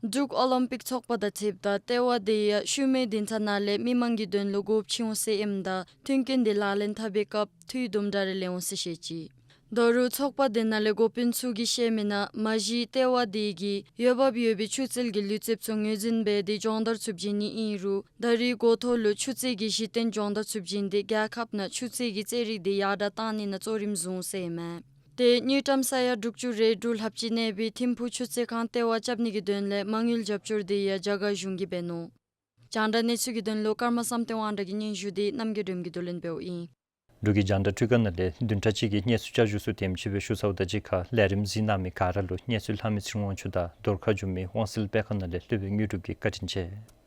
འབྲུག་ཨོ་ལིམ་པིག་ཚོགས་པ་དང་འཁྲིལཝ་ད་ལྟེ་བ་འདི་ཡང་ཤུལ་མའི་འདི་ཚུ་ནང་ལས་མི་མང་གི་དོན་ལུ་དགོཔ་ཆེ་འོང་ཟེར་ཨིནམ་ད་མཐུན་རྐྱེན་འདི་ལག་ལེན་འཐབ་པའི་སྐབས་འཐུས་དུམ་གྲ་རེ་ལེན་འོང་ཟེར་བཤད་ཅི། ད་རུང་ཚོགས་པ་འདི་ནང་ལས་འགོ་དཔོན་ཚུ་གིས་བཤད་མི་ནང་མ་གཞི་ལྟེ་བ་འདི་གིས་འོས་འབབ་ཡོད་པའི་ཆུ་རྩལ་གྱི་ལུས་རྩལཔ་ཚུ་ངོས་འཛིན་འབད་དེ་སྦྱོང་བརྡར་ཚུ་བྱིན་ནི་ཨིན་རུང་ད་རེས་འགོ་ཐོག་ལུ་ཆུ་རྩལ་གྱི་གཞི་རྟེན་སྦྱོང་བརྡར་ཚུ་བྱིན་ཏེ་རྒྱལ་ཁབ་ནང་ཆུ་རྩལ་གྱི་རྩེད་རིགས་འདི་ཡར་དྲག་བཏང་ནི་ནང་གཙོ་རིམ་བཟུང་ཟེར་ཨིན་མས། ཏེ་དངུལ་ཀྲམ་ས་ཡ་དྲུག་ཅུ་རེ་དྲུག་ལྷགཔ་ཅིག་གནས་པའི་ཐིམ་ཕུག་ཆུ་རྩལ་ཁང་ལྟེ་བ་རྐྱབ་ནི་གི་དོན་ལས་མ་དངུལ་རྒྱབ་སྐྱོར་འདི་ཡང་རྒྱ་གར་གཞུང་གིས་འབད་ནུག། རྒྱང་བསྒྲགས་གནས་ཚུལ་གྱི་དོན་ལུ་ཀརྨ་བསམ་གཏན་དབང་གྲགས་ཀྱི་སྙན་ཞུ་འདི་རྣམ་རྒྱལ་སྒྲོལམ་གྱིས་བསྡུ་ལེན་འབདཝ་ཨིན། འབྲུག་གི་རྒྱང་བསྒྲགས་འཕྲུལ་ཁང་ནང་ལས་བདུན་ཕྲག་གཅིག་གི་གནས་ཚུལ་བསྐྱར་ཞུ་ཚུ་དེམ་ཅིག་སྦེ་ཞུ་ཚརཝ་ད་གཅིག་ཁར་ལས་རིམ་གཟིགས་གནང་མི་ག་ར་ལུ་གནས་ཚུལ་ལྷང་མི་ཚེ་རིང་དབང་ཕྱུག་དང་རྡོར་ཁ་འགྱུར་མེད་དབང་གསལ་སྤེལ་ཁང་ནང་ལས་སློབ་དཔོན་དངོས་གྲུབ་ཀྱིས་བཀའ་དྲིན་ཆེ།